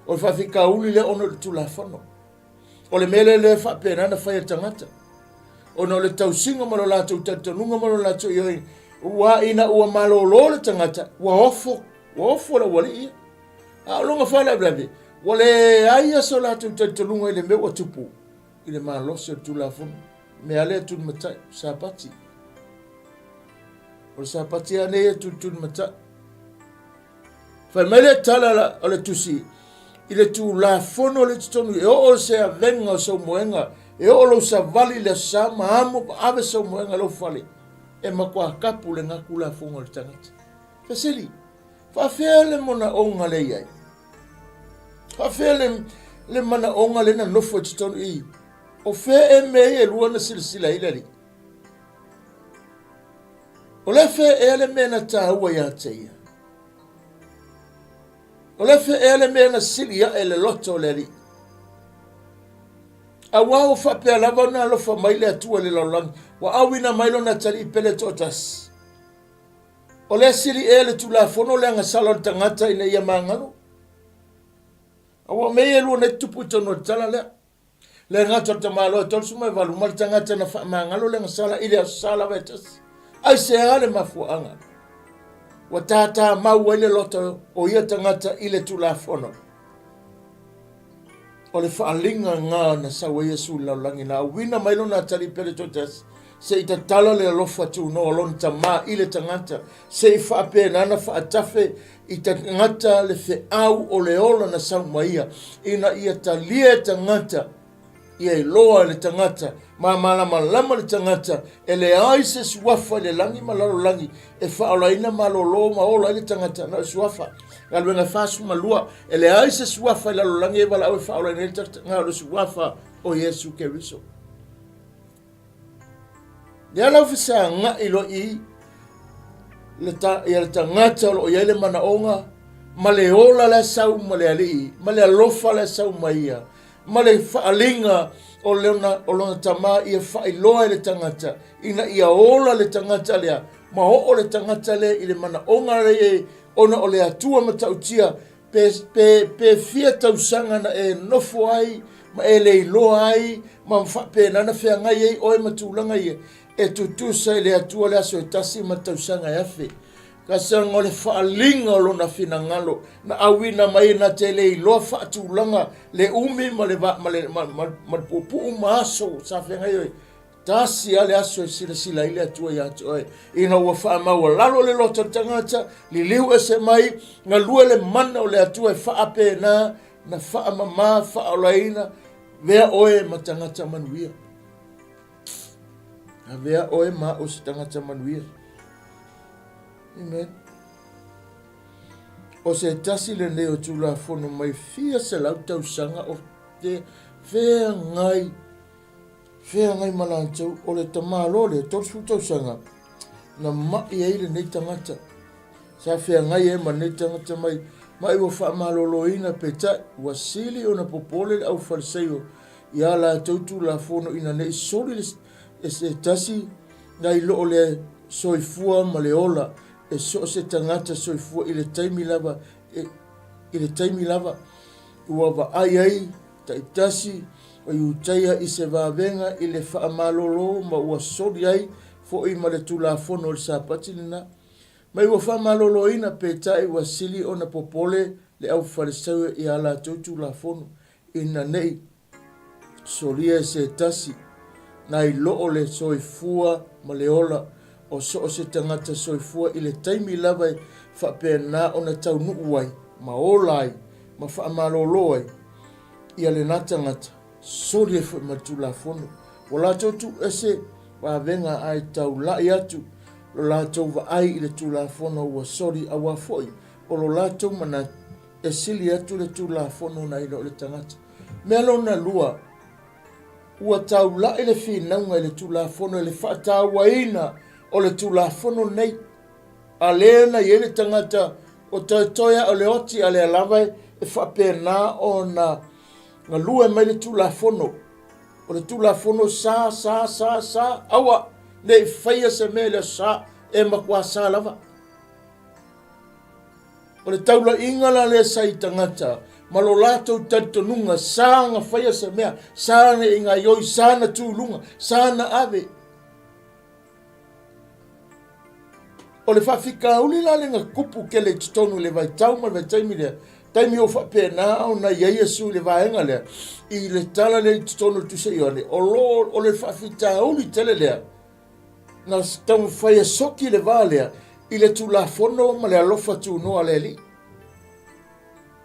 O le faafitauli lea ona o le Tulafono. O le mea lea lea faapena na fai e le tagata. Ona o le tausiga ma lo latou talitonuga ma lo latou ioe, ua ina ua malolo le tagata, ua ofo, ua ofo le aualii ia. A o lona faalavelave, ua leai lava so latou talitonuga i le mea ua tupu i le malosi o le Tulafono. Mea lea tulimatai, Sapati. O le Sapati lava nei e tulitulimatai. Fai mai le tala o le tusi, i le Tulafono le totonu e oo se avega o sou moega, e oo lou savali i le aso sa ma amo ma ave sou moega i lou fale, e matua kapu le gaku lafoga o le tagata. Fesili, faafea le manaoga lea i ai? Faafea le, le manaoga lea na nofo i totonu i? O fea e mea ia e lua na silasila ai le alii? O le fea ea le mea na taua ia te ia? O le fea ea le mea na sili ae le loto o le Alii? Auā ua faapea lava ona alofa mai le Atua i le lalolagi, ua auina mai lona atalii pele toatasi. O lea sili ea le Tulafono le agasala o le tagata ina ia magalo? Aua o mea ia e lua nei tutupu i totonu o le tala lea. Le gata o le tamaloa e 38 ma le tagata na faamagalo le agasala i le Aso Sa lava e tasi. Aisea le mafuaaga ua tātā mau ai le loto o ia tagata i le Tulafono? O le faaaliga lena na sau ai Iesu i le lalolagi, na auina mai lona atalii pele toatasi, se i tatala le alofa tunoa o lona Tama i le tagata, se i faapena na faatafe i tagata le feau o le ola na sau mai ia, ina ia talia e tagata, ia iloa e le tagata, ma malamalama le tagata, e leai se suafa i le lagi ma lalolagi e faaolaina malolo ma ola ai le tagata, na o le suafa. Galuega 42, e leai se suafa i lalolagi e valaau e faaolaina ai le tagata, na o le suafa o Iesu Keriso. Lea lau fesagai loa i le, ta, ia le tagata o lo o i ai le manaoga ma le ola la sau ma le alii, ma le alofa la sau ma ia, ma le faaaliga o lona, o lona tama ia faailoa i le tagata, ina ia ola le tagata lea, ma oo le tagata lea i le manaoga lea ona o le Atua matautia Pe, pe, pe fia tausaga na e nofo ai ma e le iloa ai ma faapena na feagai ai oe ma tulaga ia, e tutusa i le Atua le aso e tasi ma tausaga e afe. Kasaga o le faaaliga o Lona finagalo na auina mai na te le iloa faatulaga le umi ma le, ma le, ma, ma, ma le puupuu ma aso sa feagai oe. Tasi lava le aso e silasila ai le Atua ia te oe, ina ua faamaualalo le loto o le tagata, liliu ese mai, galue le mana o le Atua e faapena na faamama faaolaina, vea oe ma tagata manuia. Avea oe ma au se tagata manuia. Amen. O se tasi lenei o Tulafono mai fia selau tausaga o te feagai Feagai ma latou, o le tamaloa lea, 30 tausaga, na ma'i ai lenei tagata. Sa feagai ai ma lenei tagata mai, ma'i ua faamaloloina, peitai, ua sili ona popole le au Fariseio i a latou Tulafono ina ne i soli le, e se tasi nai lo o le soifua ma le ola e so o se tagata soifua i le taimi lava, e, i le taimi lava ua vaai ai Taitasi o Iutaia i se vavega i le faamalolo ma ua soli ai foi ma le Tulafono o le Sapati lena. Mai ua faamaloloina, peitai ua sili ona popole le au Farisaio i a latou Tulafono, ina ne i solia e se tasi. Nai lo o le soifua ma le ola o so o se tagata soifua i le taimi lava e faapena ona taunuu ai ma ola ai ma faamalolo ai ia lena tagata, soli ai foi ma le Tulafono. Ua latou tuuese vavega ae taulai atu lo latou vaai i le Tulafono ua soli aua foi o lo latou manatu e sili atu le Tulafono nai lo le tagata. Mea lona lua, ua taulai le finauga i le Tulafono i le faatauaina o le Tulafono lenei. A lea na i ai le tagata o toetoe a o le oti a lea lava e faapena ona galue mai le Tulafono. O le Tulafono sa, sa, sa, sa, aua ne i faia se mea i le aso Sa, e matua sa lava. O le taulaiga la lea sa i tagata ma lo latou talitonuga sa na faia se mea, sa na i gaioi, sa na tu i luga, sa na ave. O le faafitauli la lea na tupu tele i totonu i le vaitau ma le vaitaimi lea, taimi o faapena ona i ai Iesu i le vaega lea, i le tala lea i totonu o le Tusi a Ioane, o lo o le faafitauli tele lea, na taumafai e soki le va lea i le Tulafono ma le alofa tunoa a le Alii,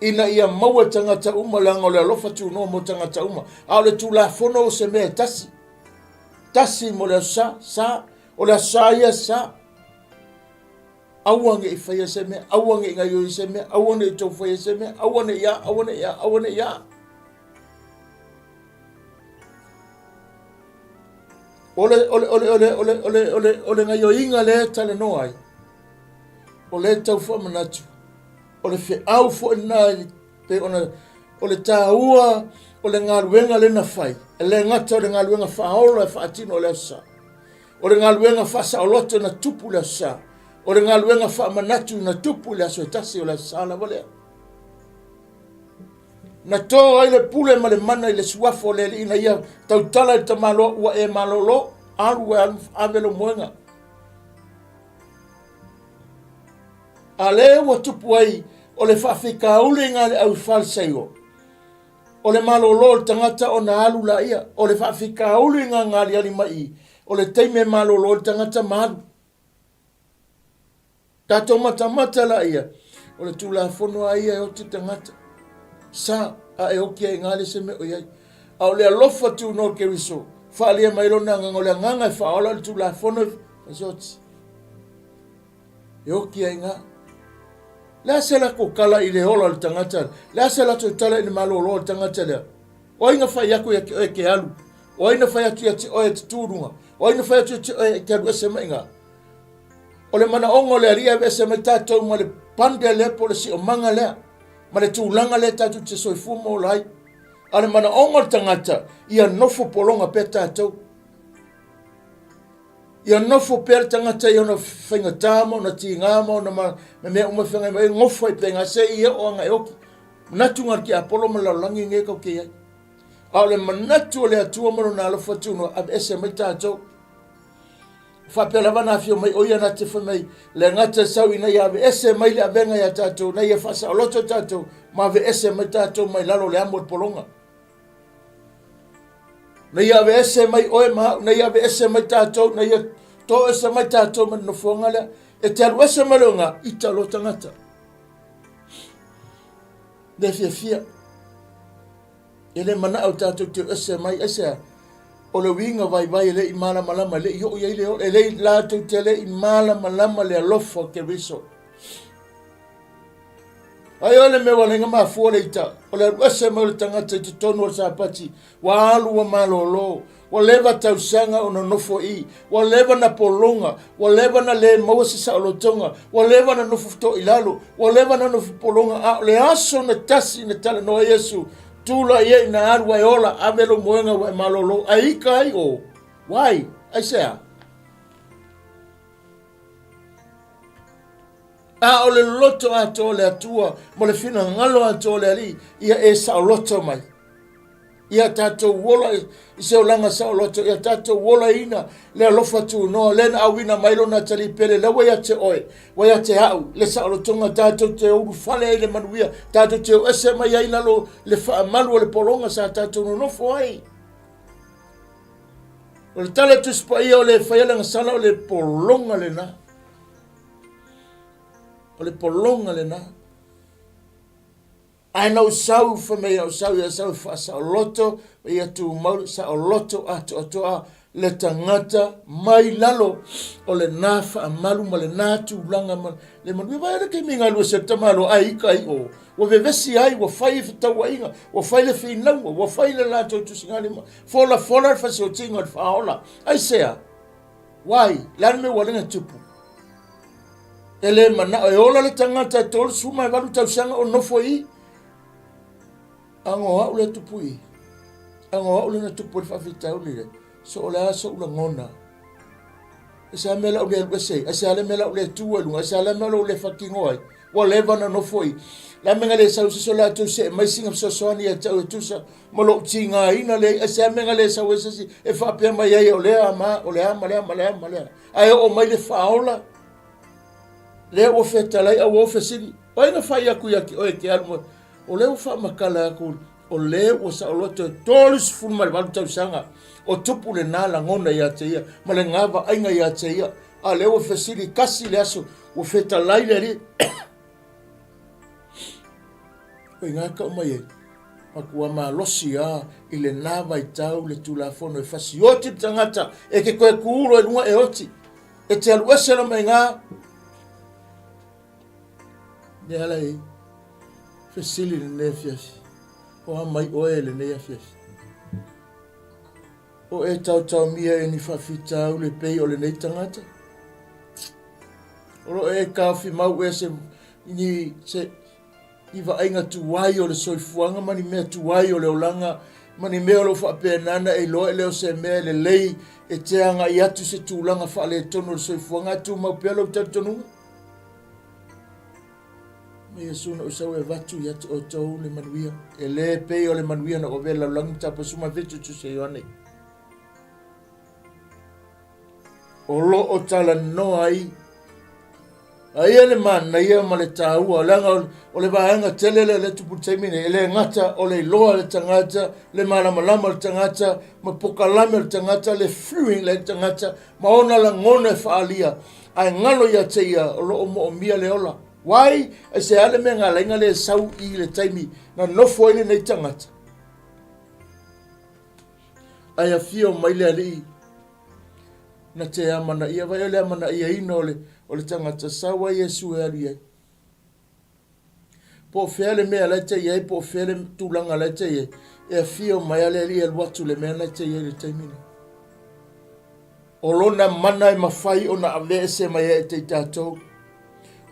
ina ia maua e tagata uma, leaga o le alofa tunoa mo tagata uma, a o le Tulafono o se mea e tasi, tasi mo le aso sa, sa, o le aso sa ia sa. Aua ne i faia se mea, aua ne i gaioi se mea, aua ne i tou faia se mea, aua ne i a, aua ne i a, aua ne i a. O le, o le, o le, o le, o le, o le, o le, o le gaioiga lea e talanoa ai, o lea e tau faamanatu, o le feau foi lena e pei ona, o le taua o le galuega lea na fai, e le gata o le galuega faaola e faatino i le aso Sa, o le galuega faasaoloto na tupu i le aso Sa, o le galuega faamanatu na tupu i le aso e tasi o le aso Sa lava lea. Na to ai le pule ma le mana i le suafa o le Alii ina ia tautala i le tamaloa ua e malolo, alu e alu ave lou moega. A lea ua tupu ai o le faafitauli nga le au Farisaio, o le malolo o le tagata ona alu laia, o le faafitauli nga nga aliali mai i, o le taimi e malolo ai le tagata ma alu. Tatou matamata laia, o le Tulafono a ia e oti tagata, sa, a e oki ai i le se mea o i ai. A o le alofa tunoa o Keriso, faaalia mai lona agaga, o le agaga e faaola o le Tulafono e se oti. E oki ai ngā. Le a se latou tala i le ola o le tagata, le a se latou tala i le malolo o le tagata lea. O ai na fai atu ia te oe e te alu, o ai na fai atu ia te oe e te tu i luga, o ai na fai atu ia te oe e te alu ese mai i ina. O le manaoga o le Alii e aveese mai tatou ma le pande lea po o le siomaga lea, ma le tulaga lea tatou te soifua ma ola ai. A o le manaoga o le tagata, ia nofo pologa pea tatou. Ia nofo pea le tagata i ona faigata ma ona tiga ma ona ma mea uma e feagai mai ai, nofo ai pea i ina seia oo ana e oki. Manatu na o le tiapolo ma le lalolagi nei tatou te i ai. A o le manatu o le Atua ma lona alofa tunoa, aveese mai tatou. Faapea lava na afio mai o ia na te fai mai le gata e sau ina ia aveese mai le avega ia tatou, na ia faasaoloto tatou ma aveese mai tatou mai lalo o le amo o le pologa. Na ia aveese mai oe ma au, na ia aveese mai tatou, na ia toese mai tatou mai le nofoaga lea. E te alu ese mai le oga, ita lo tagata. Le fiafia. E le manao tatou te ese mai, aisea? O le uiga vaivai e le i malamalama, e le i oo i ai le ola, e le i latou te le i malamalama le alofa o Keriso. Ai o le mea ua lenga mafua le ita, o le alu ese mai o le tagata i totonu o le Sapati, ua alu ua malolo, ua leva tausaga o nonofo i, ua leva na pologa, ua leva na le maua se saolotoga, ua leva na nofo toilalo, ua leva na nofo pologa, a o le aso na tasi na talanoa ai Iesu, tulai ai na alu ai ola, ave lou moega ua e malolo, ae ika ai o, why? Aisea? A o le loto atoa o le Atua ma le finagalo atoa o le Alii, ia e saoloto mai. Ia tatou ola i se olaga saoloto, ia tatou olaina le alofa tunoa, lea na auina mai lona atalii pele, lea ua ia te oe, ua ia te au, le saolotoga tatou te ulufale ai le manuia, tatou te o ese mai ai lalo le faamalu o le pologa sa tatou nonofo ai. O le tala Tusi Paia o le e faia le agasala o le pologa lena. O le pologa lena. Ae na ou sau, fai mai na ou sau ia sau e faasaoloto, ma ia tumau saoloto atoatoa le tagata mai lalo o lena faamalu ma lena tulaga ma le manuia. Vaai le taimi galue se tamaloa ai ika i o. Ua vevesi ai, ua fai fetauaiga, ua fai le finauga, ua fai le latou tusigalima, folafola le fasiotiga o le faaola. Aisea? Why? Le a le mea ua ala ai ona tupu? E le manao e ola le tagata e 38 tausaga o nofo i ago au le tupu i ago au le na tupu le faafitauli le so o le a so'u lagona e se a mea lau le alu ese ai, e se a le mea lau le tu ai luga, e se a le mea lau le fatino ai, ua leva na nofo i. La mea le sau se so latou see mai singa fesoasoani ia te au e tusa ma lou tigaina le e se a mea le sau ai se isi e faapea mai ai o lea ma o le a ma lea ma lea ma lea. Ae oo mai le faaola lea ua fetalai a ua fesili, o ai na fai atu ia te oe e te alu mai? O lea ua faamatala atu o le ua saoloto e 38 tausaga o tupu lena lagona ia te ia ma lena vaaiga ia te ia, a lea ua fesili tasi le aso ua fetalai le Alii. O i ina e tau mai ai, matua malosi lava i lena vaitau le Tulafono e fasioti le tagata e te toe tuulo i luga e oti, e te alu ese loa mai i ina. Lea la e fesili lenei afiafi, o a mai oe lenei afiafi? O e taotaomia e ni faafitauli e pei o lenei tagata? O lo o e taofi mau ea se, ni, se, ni vaaiga tuai o le soifuaga ma ni mea tuai o le olaga ma ni mea o lo o faapena ona e iloa e le o se mea e lelei e te agai atu i se tulaga faaletonu o le soifuaga ae tumau pea lou talitonuga? Ma Iesu na ou sau e avatu ia te outou le manuia, e le pei o le manuia na ou avea i le lalolagi mataupu 17 Tusi a Ioane. O lo o talanoa ai aia le manaia ma le taua, leaga o le vaega tele lea o lea e tupu i le taimi nei, e le gata o le iloa le tagata, le malamalama o le tagata, ma pokalame o le tagata, le feeling le tagata, ma ona lagona e faaalia, ae galo ia te ia o lo o moomia le ola. Why? Aisea le mea na ala ai na le sau i le taimi na nofo ai lenei tagata? Ae afio mai le alii na te amanaia, vai o le amanaiaina o le, o le tagata, sau ai Iesu e alu i ai. Po o fea le mea la e te i ai, po o fea le tulaga la e te i ai, e afio mai lava le Alii e alu atu i le mea la e te i ai i le taimi lenei. O lona mana e mafai ona aveese mai ai te i tatou.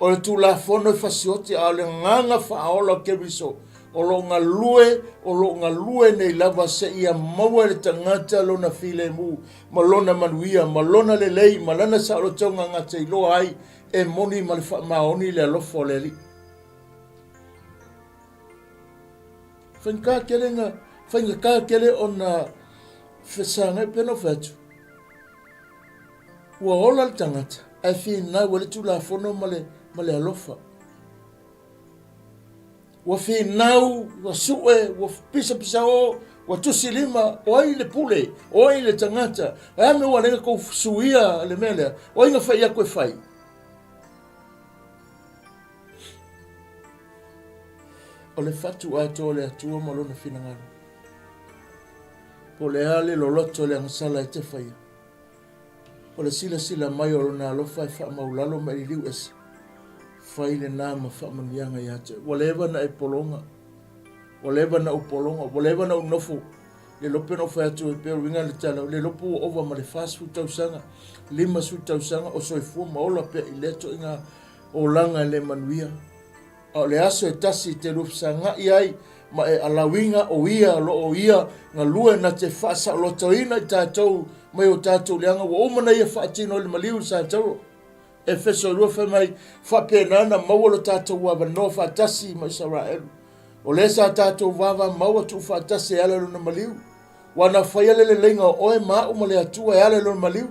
O le Tulafono e fasioti, a o le agaga faaola o Keriso, o lo o galue, o lo o galue nei lava seia maua e le tagata lona filemu, ma lona manuia, ma lona lelei, ma lana saolotoga gateiloa ai E moni ma le faamaoni le alofa o le Alii. Faigata tele na, faigata tele ona fesagai pe na fai atu. Ua ola le tagata, ae finau ai le Tulafono ma le, ma le alofa. Ua finau, ua sue, ua pisapisao, ua tusi lima, o ai le pule, o ai le tagata, o le a mea ua ala ai ona tou suia le mea lea, o ai na fai atu e fai? O le fatu atoa o le Atua ma lona finagalo. Po o le a le loloto o le agasala e te faia. O le silasila mai o Lona alofa e faamaulalo ma e liliu ese, fai lena ma faamanuiaga ia te oe. Ua leva na e pologa, ua leva na ou pologa, ua leva na ou nofo, le lope na ou fai atu e pei o le uiga o le tala, le lope ua ova ma le 40 tausaga, 50 tausaga o soifua ma ola pea i lea ituaiga olaga e le manuia. A o le aso e tasi e te lua fesagai ai ma e alauina o Ia o lo o Ia galue na te faasaolotoina i tatou mai o tatou leaga ua uma ona Ia faatino i le maliu i le Satauro. Efeso 2 fai mai, faapena na maua lo tatou avanoa faatasi ma Isaraelu. O lea sa tatou vavamau atu faatasi e ala i lona maliu. Ua na faia le leleiga o oe ma au ma le Atua e ala i lona maliu.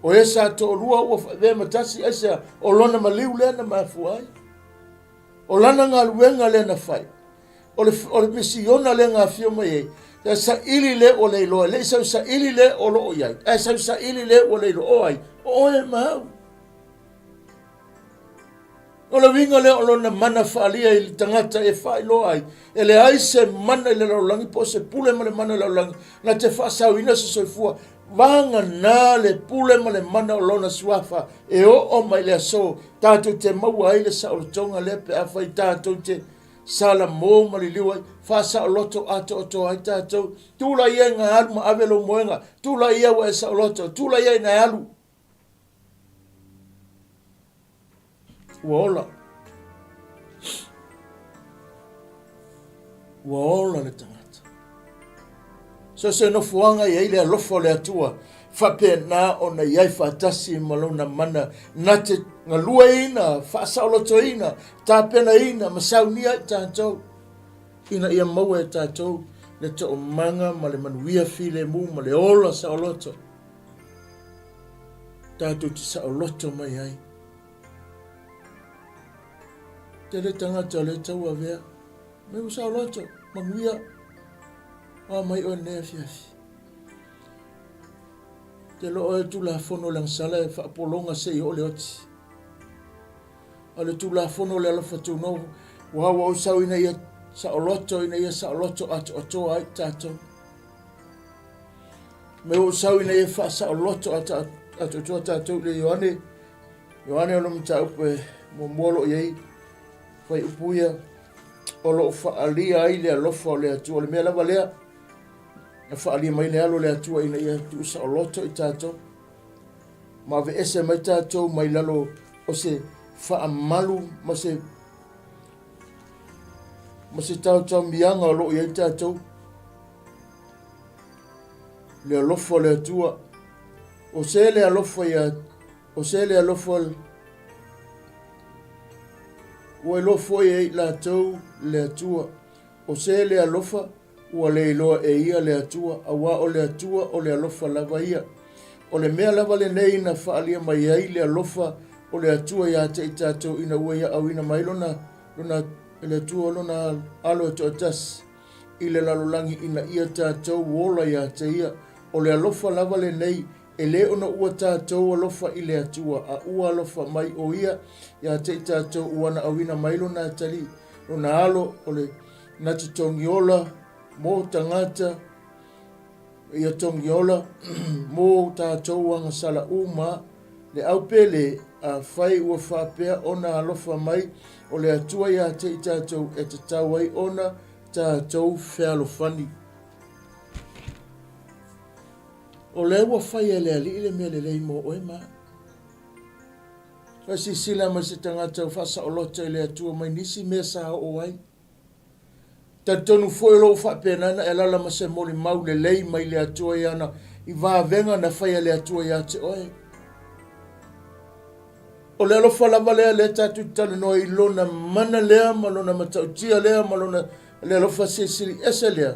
O e sa toalua ua faavea ma tasi, aisea, o lona maliu lea na mafua ai. O lana galuega lea na fai. O le, o le misiona lea na afio mai ai. Ia saili le ua le iloa, e le i sau saili le o lo o i ai, ae sau saili le ua le iloa. O ai? O oe ma au. O le uiga lea o lona mana faaalia i le tagata e faailoa ai, e leai se mana i le lalolagi po o se pule ma le mana i le lalolagi na te faasaoina se soifua, vagana le pule ma le mana o lona suafa e oo mai le aso tatou te maua ai le saolotoga lea pe afai tatou te salamo ma liliu ai, faasaoloto atoatoa ai tatou. Tulai ia ina alu ma ave lou moega, tulai ia ua e saoloto, tulai ia ina e alu. Ua ola. Ua ola le tagata. So se nofoaga i ai le alofa o le Atua, faapena ona i ai faatasi ma lona mana na te galueina, faasaolotoina, tapenaina ma saunia ai tatou, ina ia maua e tatou le toomaga ma le manuia filemu ma le ola saoloto. Tatou te saoloto mai ai. Tele tagata o le tauavea. Mai ua saoloto, manuia. Oa mai oe lenei afiafi. Te loa oe Tulafono o le agasala e faapologa se i oo le oti. A o le Tulafono o le alofa tunoa ua ua ou sau ina ia saoloto, ina ia saoloto atoatoa ai tatou. Me ua ou sau ina ia faasaoloto atoatoa tatou i le Ioane. Ioane o le mataupu e muamua o lo o i ai fuaiupu ia o lo o faaalia ai le alofa o le Atua. O le mea lava lea, na faaalia mai le alo o le Atua ina ia tuusaoloto i tatou, ma aveese mai tatou mai lalo o se faamalu ma se ma se taotaomiaga o lo o i ai tatou. Le alofa o le Atua, o se le alofa ia, o se le alofa ua iloa foi e i latou le Atua, o se le alofa ua le iloa e ia le Atua, auā o le Atua o le alofa lava ia. O le mea lava lenei na faaalia mai ai le alofa o le Atua ia te i tatou ina ua ia auina mai lona, lona, e le Atua lona Alo e toatasi i le lalolagi ina ia tatou ola ia te ia. O le alofa lava lenei, e lē ona ua tatou alofa i le Atua, a ua alofa mai o ia ia te i tatou ua na auina mai lona atalii, lona Alo o le na te togiola mo tagata, ia togiola mo tatou agasala uma, le au pele, afai ua faapea ona alofa mai o le Atua ia te i tatou e tatau ai ona tatou fealofani. O lea ua fai e le Alii le mea lelei mo oe ma au. Faasilasila mai se tagata ua faasaoloto i le Atua mai nisi mea sa oo ai. Talitonu foi o lo o faapena ona e alaala ma se molimau lelei mai le Atua i ana i vavega na faia e le Atua ia te oe. O le alofa lava lea lea tatou te talanoa i lona mana lea ma lona matautia lea ma lona le alofa silisili ese lea.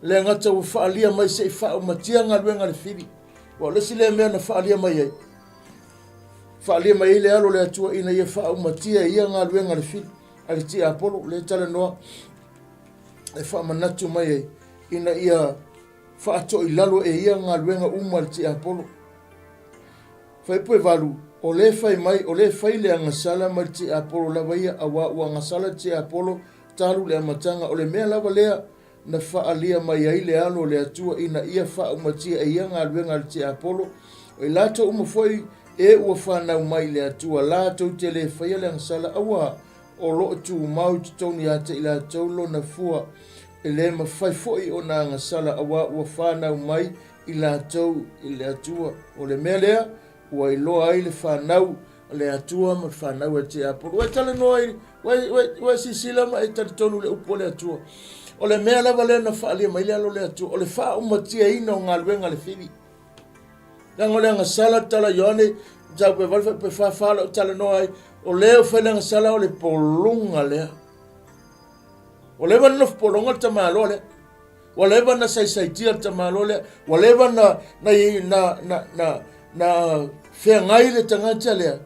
Le gata ua faaalia mai se i faaumatia galuega a le fili. Ua o le isi lea mea na faaalia mai ai. Faaalia mai ai le alo o le Atua ina ia faaumatia e ia galuega a le fili, a le tiapolo, lea e talanoa e faamanatu mai ai, ina ia faatoilalo e ia galuega uma a le tiapolo. Fuaiupu 8, O lē fai mai, o lē fai le agasala mai le tiapolo lava ia, auā ua agasala le tiapolo talu le amataga, o le mea lava lea na faaalia mai ai le Alo o le Atua ina ia faaumatia e ia galuega a le tiapolo, o i latou uma foi e ua fanau mai i le Atua, latou te le faia le agasala, auā o lo o tumau i totonu ia te i latou lona fua, e le mafai foi ona agasala, auā ua fanau mai i latou i le Atua. O le mea lea ua iloa ai le fanau a le Atua ma le fanau a le tiapolo. Ua e talanoa i, ua, ua, ua e silasila ma e talitonu i le upu a le Atua. O le mea lava lea na faaalia mai le alo o le Atua, o le faaumatiaina o galuega a le fili. Leaga o le agasala le tala Ioane, mataupu e 8 fuaiupu e 44 o lo o talanoa ai, o lea ua fai le agasala o le pologa lea. Ua leva ona nofo pologa le tamaloa lea. Ua leva na saisaitia le tamaloa lea. Ua leva na, na, na, na, na, na feagai le tagata lea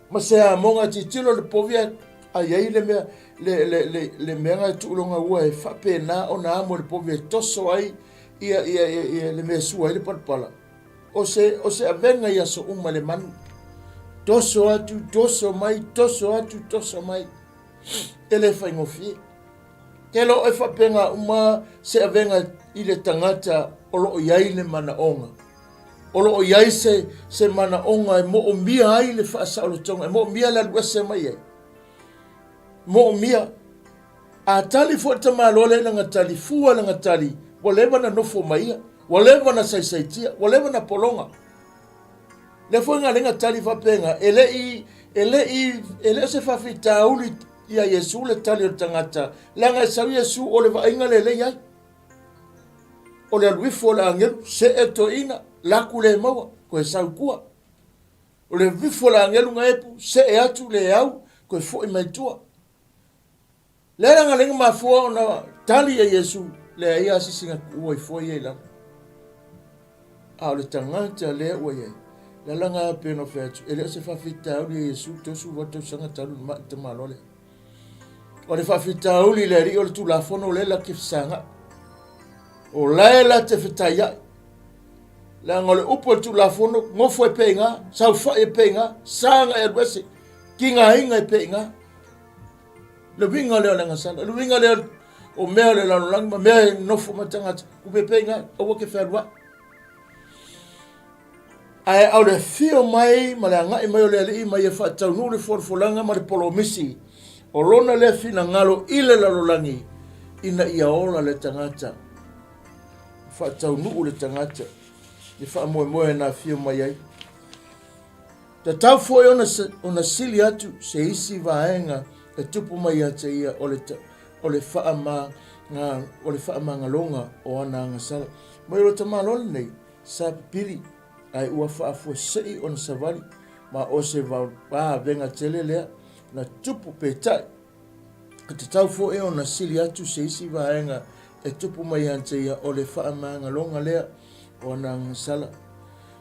ma se amoga tilotilo le povi ae A i ai le mea, le, le, le, le mea na e tuu loga ua e faapena ona amo le povi e toso ai ia, ia, ia, ia le mea e sua ai le palapala. O se, o se avega i aso uma le manu. Toso atu, toso mai, toso atu, toso mai. E le faigofie. Te lo e faapena uma se avega i le tagata o lo o i ai le manaoga. O lo o i ai se, se manaoga e moomia ai le faasaolotoga, e moomia le alu ese mai ai. Moomia. A tali foi le tamaloa lea i lana tali, fua lana tali, ua leva na nofo mai ia, ua leva na saisaitia, ua leva na pologa. Lea foi na lenga tali faapena, e le i, e le i, e le o se faafitauli ia Iesu le tali o le tagata, leaga e sau Iesu o le vaaiga lelei ai. O le alu ifo o le agelu, see toeaina, laku le maua, toe sau tua. O le alu ifo o le agelu na epu, see atu le au, toe foi mai tua. Lea la na mafua ona tali e Iesu, leai a se isi na tuua ifo ia i lalo. A o le tagata lea ua i ai, lea la na pei ona fai atu, e le o se faafitauli e Iesu 38 tausaga talu le mai tamaloa lea. O le faafitauli le alii o le Tulafono lea la te fesagai. O lae la te fetaiai. Leaga o le upu o le Tulafono, nofo e peiga, saofai e peiga, saga e alu ese, tigaina e peiga. Le uiga lea o le agasala, le uiga lea o mea o le lalolagi ma mea e nofo ma tagata, kupe peiga, aua ke fealuai. Ae au le afio mai ma le agai mai o le Alii ma ia faataunuu le folafolaga ma le polomisi o lona lea finagalo i le lalolagi ina ia ola le tagata, faataunuu le tagata i faamoemoe na afio mai ai. Tatau foi ona, ona sili atu se isi vaega e tupu mai ia te ia o le, o le, faama, o le faamagaloga o ana agasala. Mai o le tamaloa lenei, Sa pipili, ae ua faafuasei ona savali, ma o se vavega tele lea na tupu. Peitai, e tatau foi ona sili atu se isi vaega e tupu mai ia te ia, o le faamagaloga lea o ana agasala.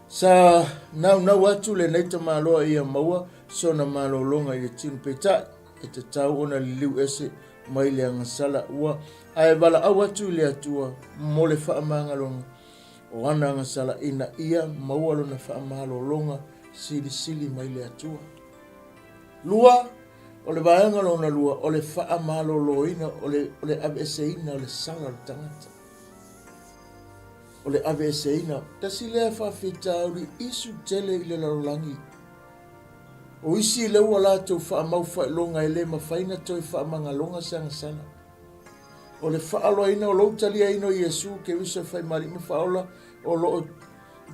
Sa naunau atu lenei tamaloa ia maua sona malologa i le tino, peitai, e tatau ona liliu ese mai le agasala ua, ae valaau atu i le Atua mo le faamagaloga. O ana agasala ina ia maua lona faamalologa silisili mai le Atua. Lua, o le vaega lona lua, o le faamaloloina, o le, o le aveeseina o le sala o le tagata. O le aveeseina, tasi lea faafitauli isu tele i le lalolagi. O isi lea ua latou faamau faailoga e le mafai na toe faamagaloga se agasala. O le faaaloaina o lou taliaina o Iesu Keriso e fai ma Alii ma Faaola, o lo o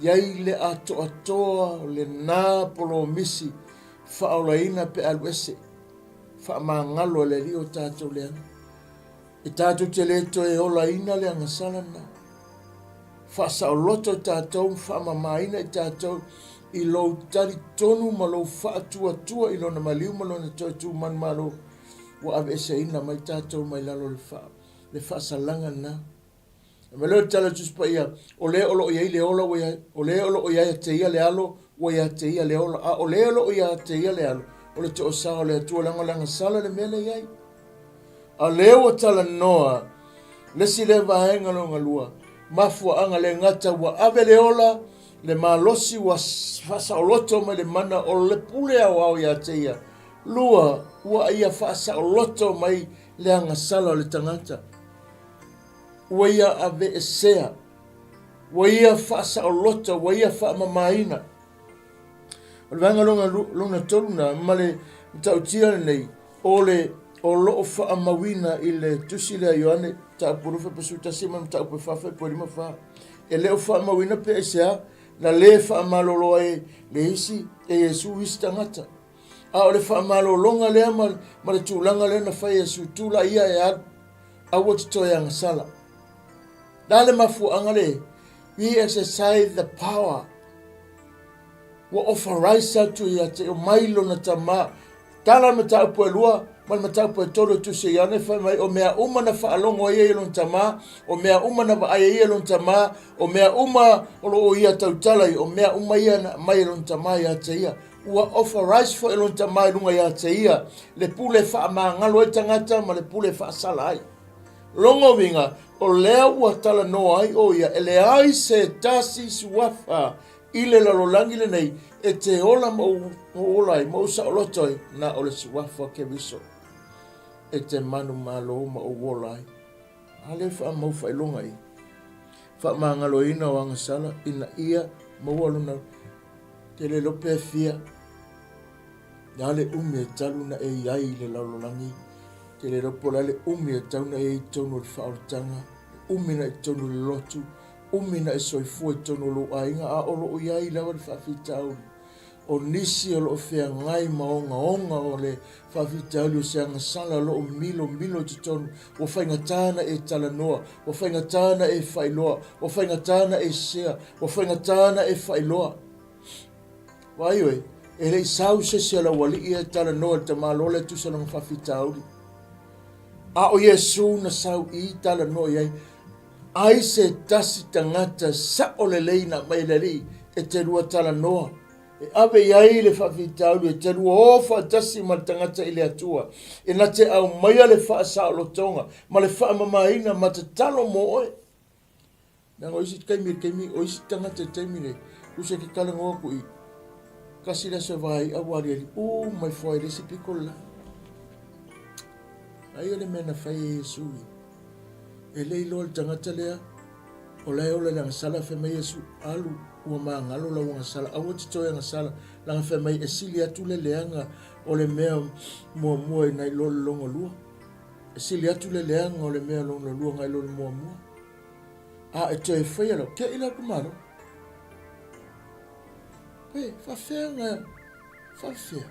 i ai le atoatoa o lena polomisi faaolaina pe alu ese, faamagalo e le Alii o tatou leaga. E tatou te le toe olaina le agasala lena. Faasaoloto i tatou ma faamamaina i tatou i lou talitonu ma lou faatuatua i lona maliu ma lona toe tu manumalo ua aveeseina mai tatou mai lalo o le, fa, le faasalaga lena. E mai lea o le tala o le Tusi Paia, o le o lo o i ai le ola, ua ia, o le o lo o ia te ia le alo, ua ia te ia le ola, a o le o lo o ia te ia le alo, o le toosā o le Atua, leaga o le agasala le mea lea i ai. A lea ua talanoa le isi lea vaega lona lua, mafuaaga le gata ua ave le ola, le malosi ua faasaoloto mai le mana o le pule aoao ia te ia, Lua, ua ia faasaoloto mai le agasala o le tagata. Ua ia aveesea, ua ia faasaoloto, ua ia faamamaina. O le vaega lona, lona tolu na, ma le matautia lenei, o le o lo o faamauina i le tusi lea Ioane, mataupu 21 ma le mataupu 4,54. E le o faamauina pe aisea na le faamalolo ai le isi e Iesu isi tagata. A o le faamalologa lea ma, ma le tulaga lea na fai e Iesu, tulai ia e alu, aua te toe agasala. La le mafuaaga le, we exercise the power. Ua authorize atu ia te o mai lona tama. Tala le mataupu e lua, ma le mataupu e tolu e tusi ai ana fai mai, o mea uma na faalogo ai ia i lona tama, o mea uma na vaai ai ia i lona tama, o mea uma o lo o ia tautala ai, o mea uma ia na aumai e lona tama ia te ia. Ua authorize foi e lona Tama i luga ia te ia le pule e faamagalo ai tagata ma le pule e faasala ai. Lona uiga, o lea ua talanoa ai o ia e leai se tasi suafa i le lalolagi lenei e te ola ma ou ola ai ma ou saoloto ai, na o le suafa o Keriso e te manumalo ma ou ola ai. A lea faamau faailoga i faamagaloina o agasala ina ia maua lona te le iloa pe fia le a le umi e talu na e i ai i le lalolagi, te le iloa po o le a le umi e tau na e i ai i totonu o le faaolataga, umi na i totonu o le lotu, umi na e soifua i totonu o lou aiga, a o lo o i ai lava le faafitauli. O nisi o lo o feagai ma ogaoga o le faafitauli o se agasala o lo o milomilo i totonu, ua faigata ona e talanoa, ua faigata ona e faailoa, ua faigata ona e share, ua faigata ona e faailoa. Vaai oe, e le i sau se isi a lau alii e talanoa i le tamaloa lea e tusa lona faafitauli. A o Iesu na sau i talanoa i ai. Ai se tasi tagata sao lelei na aumai e le Alii e te lua talanoa, e ave i ai le faafitauli e te lua o faatasi ma le tagata i le Atua, e na te aumaia le faasaolotoga ma le faamamaina ma tatalo mo oe. Leaga o isi taimi, taimi, o isi tagata i taimi nei, tusa e te talanoa atu i kasi le aso e vaai a ua aliali uma ifo ai le isi pito le la. Aia le mea na fai e Iesu i. E le iloa le tagata lea, o la e ola i le agasala, fai mai Iesu, Alu, ua magalo lau agasala, aua e te toe agasala, leaga fai mai e sili atu le leaga o le mea muamua i nai lo le lona lua. E sili atu le leaga o le mea lona lua nai lo le muamua. A e toe faia lau, te i la ku malo. Pe, faafefea na, faafefea.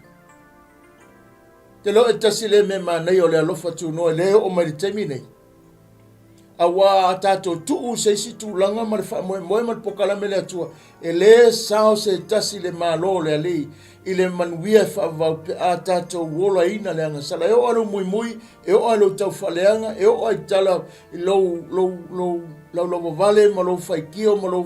Te loa e tasi lea mea manaia o le alofa tunoa e le oo mai le taimi nei. Auā a tatou tuu i se isi tulaga ma le faamoemoe ma le pokalame le Atua, e le sao se tasi le Malo o le Alii i le manuia e faavavau pe a tatou olaina le agasala. E oo i lou muimui, e oo i lou taufaaleaga, e oo i tala i lou, lou, lou laulauavale ma lou faitio ma lou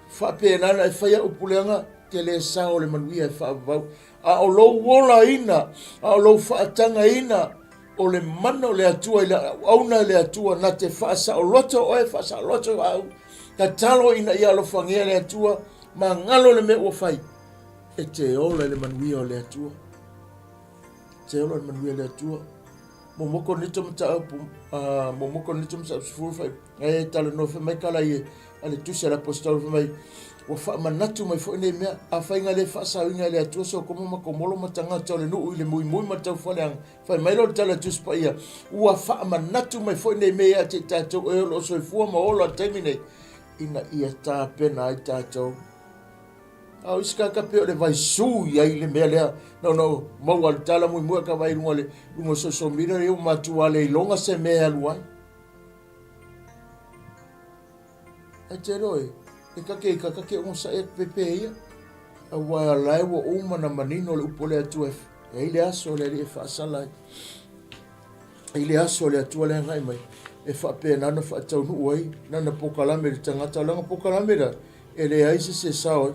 faapena ona e faia upu leaga, te le sao le manuia e faavavau. A o lou olaina, a o lou faatagaina o le mana o le Atua i le auauna e le Atua, na te faasaoloto oe, faasaoloto au, tatalo ina ia alofagia le Atua, magalo le mea ua fai, e te ola i le manuia o le Atua. E te ola i le manuia o le Atua. Muamua Korinito mataupu, muamua Korinito mataupu 10 fai, e talanoa fai mai kala i a le tusi a le aposetolo fai mai, ua faamanatu mai foi nei mea, afai na le faasaoina e le Atua Sotoma ma Komolo ma tagata o le nuu i le muimui ma le taufaaleaga, fai mai lea o le tala a le Tusi Paia, ua faamanatu mai foi nei mea ia te i tatou e o lo o soifua ma ola i le taimi nei, ina ia tapena ai tatou. A o isi tagata pei o le vaisū i ai le mea lea, na ona maua le tala muimui a ka vaai i luga o le luga o social media, ia ua matua le iloga se mea e alu ai. Ae te iloa e, e kake i ka kake onosai atu pepe ia. Aua la e ua uma na manino le upu o le Atua e ai le aso o le Alii e faasala ai. I le aso o le Atua le agai mai, e faapena ona faataunuu ai lana pokalame i le tagata. O lana pokalame la, e leai se se sao ai.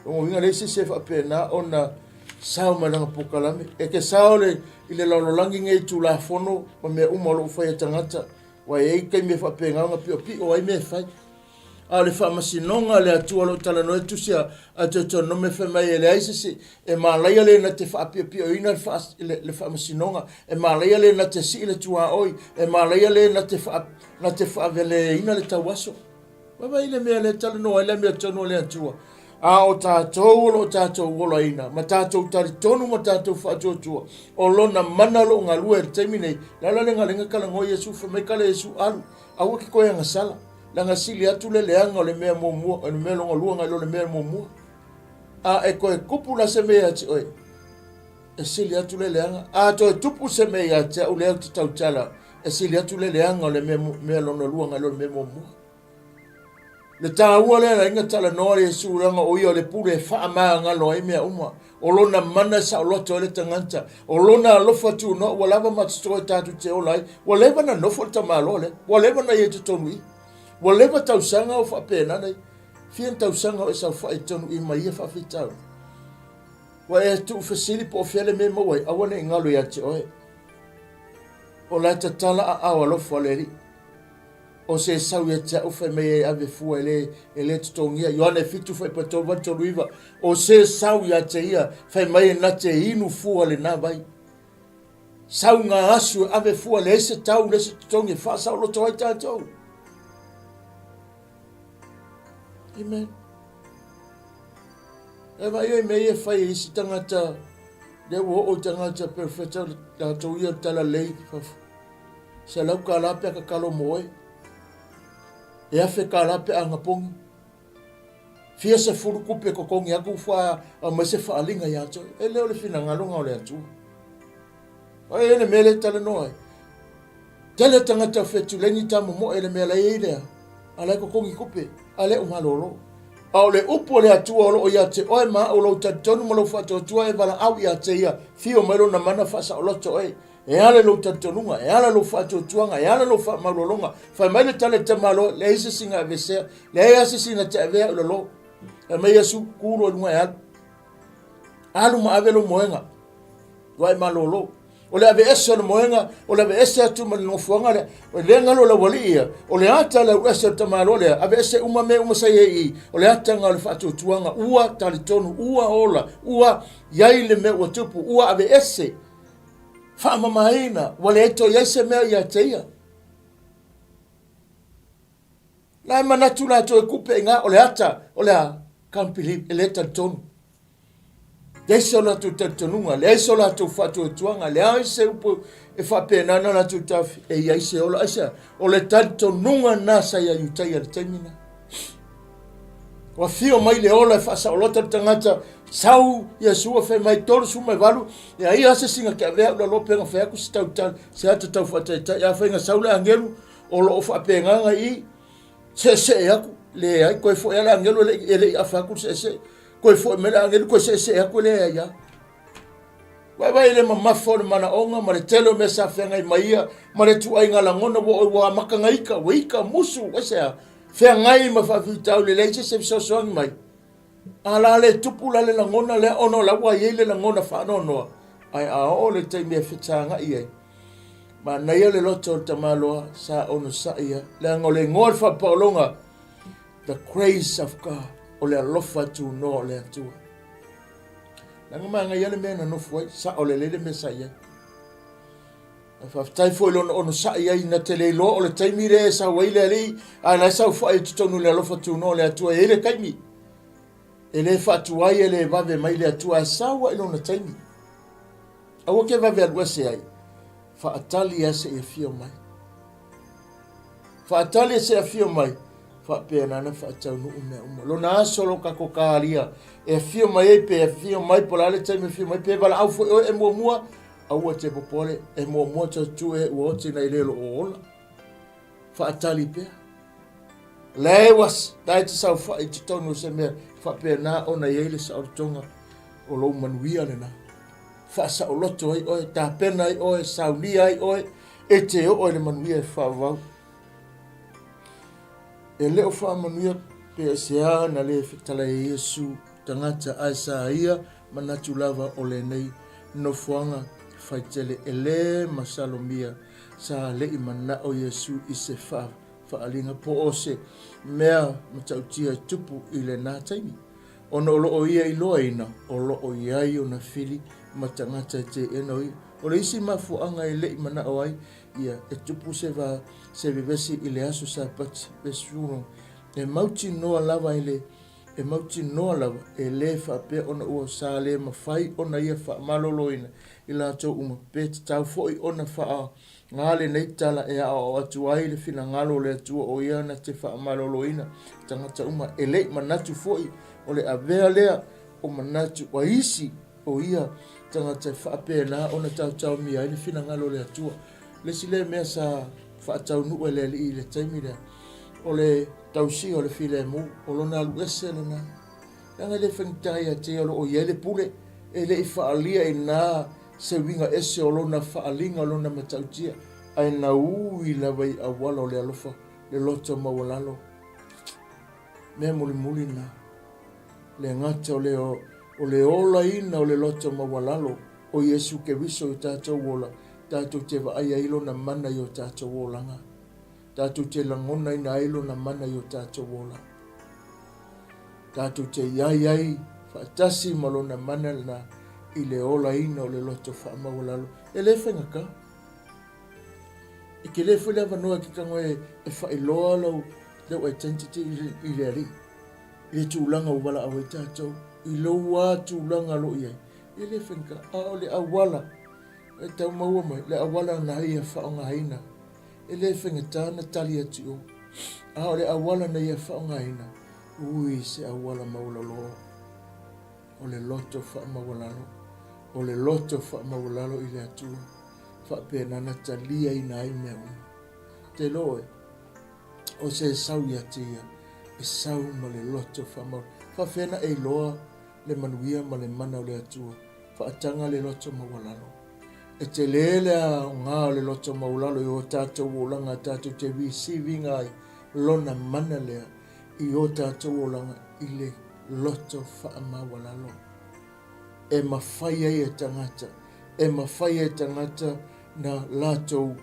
Lona uiga, leai se se faapena ona sao mai lana pokalame. E te sao le, i le lalolagi nei Tulafono ma mea uma o lo o fai e tagata, Ua i ai taimi e faapena ona piopio ai mea e fai. A o le faamasinoga a le Atua o lo o talanoa ai tusi a Deuteronome fai mai e leai se isi e malaia le na te faapiopioina le, le faamasinoga, e malaia le na te sii le tuaoi, e malaia le na te, faa, na te faaveleina le tauaso. Vaavaai le mea lea e talanoa ai le amiotonu a le Atua. A o tatou o lo o tatou olaina, ma tatou talitonu ma tatou faatuatua, o lona mana o lo o galue i le taimi nei, le ala le galega talanoa Iesu, fai mai kala Iesu, alu, aua ke toe agasala, leaga sili atu le leaga o le mea muamua, o le mea lona lua nai lo le mea muamua. A e toe tupu la se mea ia te oe, e sili atu le leaga. A toe tupu se mea ia te au lea ou te tautala, e sili atu le leaga o le mea, mea lona lua nai lo le mea muamua. Le taua lea na inga talanoa le Iesu leaga o ia o le pule e faamagalo ai mea uma. O lona mana e saoloto ai le tagata. O lona alofa tunoa ua lava ma totoe tatou te ola ai. Ua leva na nofo le tamaloa lea. Ua leva na ia i totonu i. Ua leva tausaga o faapena nei. Fia ni tausaga o e saofai i totonu i ma ia faafitauli. Ua e tuufesili po o fea le mea e maua ai, aua ne i galo ia te oe. O la e tatala aao alofa o le Alii. O se sau ia te au fai mai e ave fua e le, e le totogia. Ioane 7 fuaiupu 3 8 3 9. O se sau ia te ia fai mai e na te inu fua lena vai. Sau ngā asu e ave fua leai se tau leai se totogi e faasaoloto ai tatou. Amen. E vaai ai mea ia e fai e isi tagata lea ua oo i tagata perfeta latou ia talalelei i fafo. $100 pe a tatalo mo oe. E $1,000 pe a agapogi. Fia sefulu kupe e totogi atu fa aumai se faaaliga ia te oe. E le o le finagalo na o le Atua. Ai e le mea lea e talanoa ai. Tele tagata fetuleni tamomoe i le mea la e i ai lea, a la e totogi tupe, a lea ua malolo. A o le upu a le Atua o lo o ia te oe ma au lou talitonu ma lou faatuatua e valaau ia te ia, fio mai lona mana faasaoloto oe. E ala i lou talitonuga, e ala i lou faatuatuaga, e ala i lou faamaualaloga. Fai mai le tala i le tamaloa, leai se isi na aveesea, leai lava se isi na te avea au i lalo. Fai mai Iesu, tu loa i luga e alu. Alu ma ave lou moega. Ua e malolo. O le aveese o le moega, o le aveese atu ma le nofoaga lea. O le galo o le aualii ia, o le ata le auese o le tamaloa lea, aveese uma mea uma sa i ai i i. O le ataga o le faatuatuaga, ua talitonu, ua ola, ua i ai le mea ua tupu, ua aveese. Faamamaina, ua leai toe i ai se mea ia te ia. La e manatu latou e kupe i ngā, o le ata, o le a, can't believe, e le talitonu. Leai se o latou talitonuga, leai se o latou faatuatuaga, leai se upu e faapena ona latou taofi, e i ai se ola. Aisea? O le talitonuga lena sa ia Iutaia i le taimi lena. Ua afio mai le ola e faasaolota le tagata, sau Iesua fai mai 38, e ai lava se isi na te avea au i lalo pe na fai atu se tautala, se ata tau faataitai. Afai na sau le agelu o lo o faapenaga i i, seesee atu, leai, toe foi lava le agelu e le i afa atu le seesee. Toe foi mai le agelu toe seesee atu e leai lava. Vaavaai i le mamafa o le manaoga ma le tele o mea sa feagai mai ia ma le ituaiga lagona ua oi ua amata na ika, ua ika, musu, aisea, feagai ma faafitauli e leai se isi e fesoasoani mai. A la le tupu la le lagona lea ona o la ua i ai le lagona faanoanoa, ae a oo le taimi e fetāga'i ai, manaia le loto o le tamaloa sa onosai ia, leaga o le igoa o le faapaologa, The grace of God, o le alofa tunoa o le Atua. Leaga manaia le mea na nofo ai, sao lelei le mea sa i ai. Ae faafetai foi i lona onosai ai na te le iloa o le taimi lea e sau ai le Alii, ae la e saofai i totonu i le alofa tunoa o le Atua. E i ai le taimi e le faatuai e le vave mai le Atua, ae sau ai lona taimi. Aua ke vave alu ese ai, faatali lava seia afio mai. Faatali e se afio mai, faapena ona faataunuu mea uma. Lona aso lo tatou kalia e afio mai ai pe afio mai po o le a le taimi e afio mai pe valaau foi oe e muamua, aua te popole, e muamua tautu e ua oti nai le lo o ola. Faatali pea. Leai ua la e te saofai i totonu o se mea faapena ona i ai le saolotoga o lou manuia lena. Faasaoloto ai oe, tapena ai oe, saunia ai oe, e te oo i le manuia e faavavau. E le o faamanuia pe aisea na le fetalai ai Iesu tagata ae sa ia manatu lava o lenei nofoaga faitele e le masalomia sa le i manao Iesu i se faaaliga po o se mea matautia e tupu i lena taimi. Ona o lo o ia iloaina o lo o i ai ona fili ma tagata e teena o ia. O le isi mafuaaga e le i manao ai ia e tupu se va se vevesi i le aso Sapati, vesi 16, e mautinoa lava e le e mautinoa lava e le faapea ona ua sa le mafai ona ia faamaloloina i latou uma pe tatau foi ona faa Gā lenei tala e aoao atu ai le finagalo o le Atua o ia na te faamaloloina tagata uma, e le i manatu foi o le avea lea o manatu a isi o ia tagata e faapena ona taotaomia ai le finagalo o le Atua. Le isi lea mea sa faataunuu e le Alii i le taimi lea, o le tausia o le filemu, o lona alu ese lena. Leaga e le faigata ia te ia o lo o i ai le pule, e le i faaalia i na se uiga ese o lona faaaliga o lona matautia, ae na ui lava i auala o le alofa, le loto maualalo. Mea mulimuli na, le gata o le, O le olaina o le loto maualalo o Iesu Keriso i o tatou ola, tatou te vaai ai Lona mana i o tatou olaga. Tatou te lagonaina ai Lona mana i o tatou ola. Tatou te i ai ai faatasi ma Lona mana lena i le olaina o le loto faamaualalo. E le faigata. E tele foi le avanoa e te tago e faailoa lau lau identity i le Alii, i le tulaga ua valaau ai tatou, i lou lava tulaga o lo o i ai. E le faigata, a o le auala e tau maua mai, le auala na ia faaaogaina, e le faigata ona tali atu i o. A o le auala na ia faaaogaina, ui se auala maualalo. O le loto faamaualalo, o le loto faamaualalo i le Atua, faapena na taliaina ai mea uma. Te iloa oe, o se sau ia te ia, e sau ma le loto faamaualalo. Faafefea na e iloa le manuia ma le mana o le Atua, faataga le loto maualalo. E tele le aoga o le loto maualalo i o tatou olaga tatou te receive ina ai lona mana lea i o tatou olaga i le loto faamaualalo. E mafai ai e tagata, e mafai ai e tagata na latou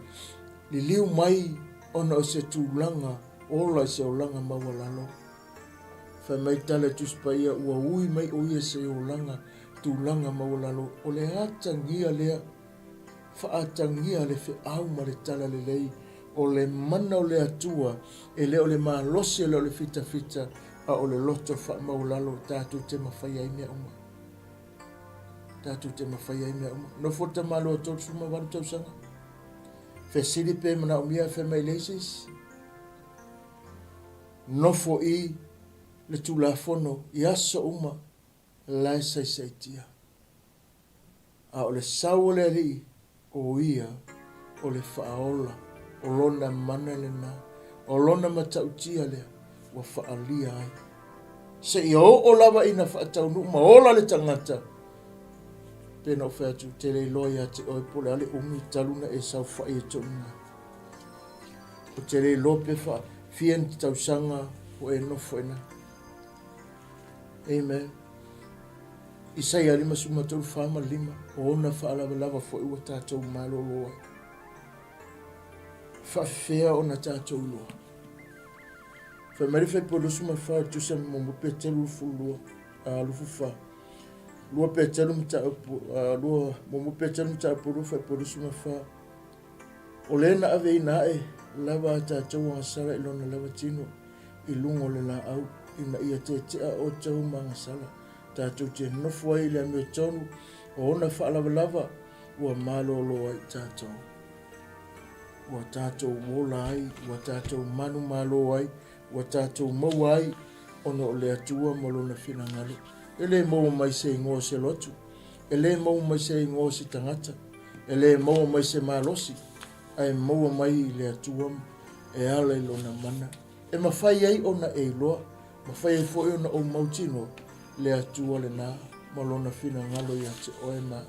liliu mai ona o se tulaga ola i se olaga maualalo. Fai mai tala e Tusi Paia ua ui mai o ia se olaga tulaga maualalo, o le atagia lea, faaatagia le feau ma le tala lelei o le mana o le Atua, e le o le malosi e le o le fitafita, a o le loto faamaualalo tatou te mafai ai mea uma. Tatou te mafai ai mea uma. Nofo le tamaloa 38 tausaga. Fesili pe manaomia fai mai leai se isi. Nofo i le Tulafono i aso uma la e saisaitia. A o le sau o le Alii, o ia o le Faaola, o Lona mana lena, o Lona matautia lea ua faaalia ai. Seia oo lava ina faataunuu ma ola le tagata, pei ona ou fai atu, ou te le iloa ia te oe po o le a le umi talu ona e saofai ai tonu mai. Ou te le iloa pe fia ni tausaga ua e nofo i ina. Amen. Isaia 53, 4 ma 5, o ona faalavelava foi ua tatou malolo ai. Faafefea ona tatou iloa. Fai mai le Faipule 24 o le Tusi a Muamua Peteru 22, 24. 2 Peteru mataupu, 2, Muamua Peteru mataupu 2, Faipule 24. O le na aveina ae lava a tatou agasala i lona lava tino i luga o le laau, ina ia tetea outou ma agasala, tatou te nofo ai i le amiotonu o ona faalavelava ua malolo ai tatou. Ua tatou ola ai, ua tatou manumalo ai, ua tatou maua ai ona o le Atua ma Lona finagalo. E le maua mai se igoa o se lotu, e le maua mai se igoa o se tagata, e le maua mai se malosi, ae maua mai i le Atua e ala i Lona mana. E mafai ai ona e iloa, mafai ai foi ona ou mautinoa le Atua lena ma Lona finagalo ia te oe ma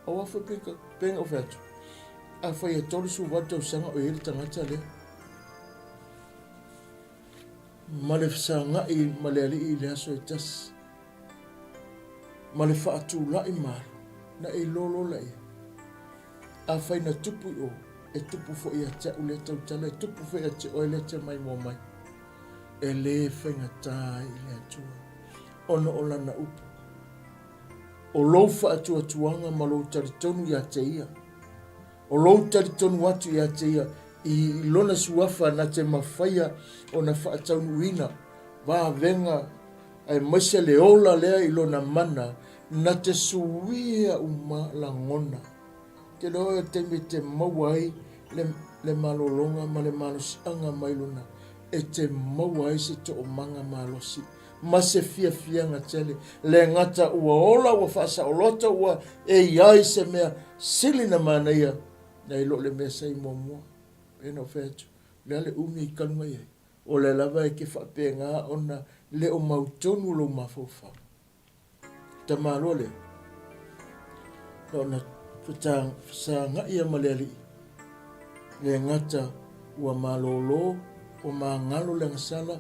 Aua foi pe pei ona ou fai atu, afai e 38 tausaga o i ai le tagata lea, ma le fesagai ma le Alii i le aso e tasi, ma le faatulai malo, na e iloa loa laia. Afai na tupu i o, e tupu foi ia te au lea tautala, e tupu foi ia te oe lea te maimoa mai. E le faigata ai i le Atua, ona o Lana upu. O lou faatuatuaga ma lou talitonu ia te Ia. O lou talitonu atu ia te Ia i Lona suafa na te mafaia ona faataunuuina vavega aemaise le ola lea i Lona mana na te suia uma lagona. Te iloa oe o le taimi e te maua ai le, le malologa ma le malosiaga mai Lona, e te maua ai se toomaga malosi ma se fiafiaga tele. Le gata ua ola, ua faasaoloto, ua e i ai se mea sili na manaia nai lo le mea sa i muamua. Pei ona ou fai atu, o le a le umi e kalu mai ai? O lea lava e te faapena ona le o mautonu lou mafaufau. Tamaloa lea, na ona fesagai ma le Alii, le gata ua malolo, ua magalo le agasala,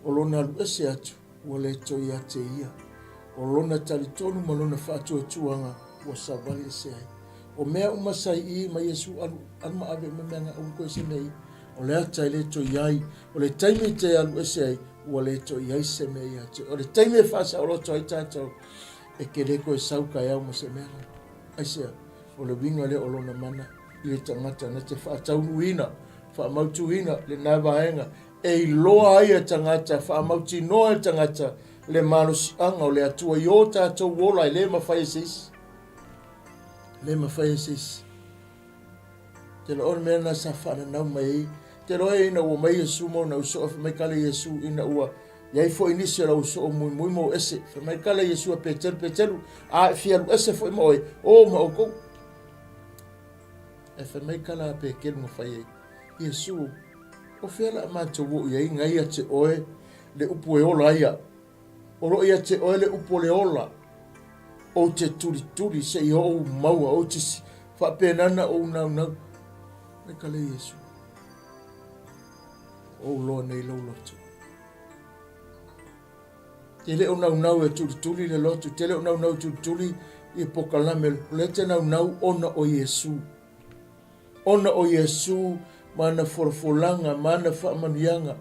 o lona alu ese atu, ua le toe ia te ia. O lona talitonu ma lona faatuatuaga ua savali ese ai. O mea uma sa i i ma Iesu alu, alu ma ave uma mea nga aua koe se mea i. O le ata e le toe i ai, o le taimi e te alu ese ai, ua le toe i ai se mea ia te oe. O le taimi e faasaoloto ai tatou, e ke le koe sau kaeau ma se mea nga. Aisea? O le uiga lea o lona mana i le tagata na te faataunuuina, faamautuina lena vaega e iloa ai e tagata, faamautinoa e tagata le malosiaga o le Atua i o tatou ola e le mafai e se isi. Le mafai e se isi. Te loa o le mea lena sa faananau mai ai. Te loa ina ua mai Iesu ma ona usoa, fai mai kala Iesu ina ua iai foi nisi o lau usoa muimui ma o ese. Fai mai kala Iesu a Petelu, Petelu, a e fia alu ese foi ma oe, o ma oukou. E fai mai kala a Petelu na fai ai, Iesu, o fea la matou o i ai ngai ia te oe le upu e ola ai au. O lo o ia te oe le upu o le ola. Ou te tulituli se i ou maua, ou te faapena na ou naunau. Mai ka le Iesu. Ou loa nei lou loto. Te le o naunau e tulituli le loto, te le o naunau e tulituli i pokalame, o le te naunau ona o Iesu. Ona o Iesu ma ana folafolaga ma ana faamanuiaga.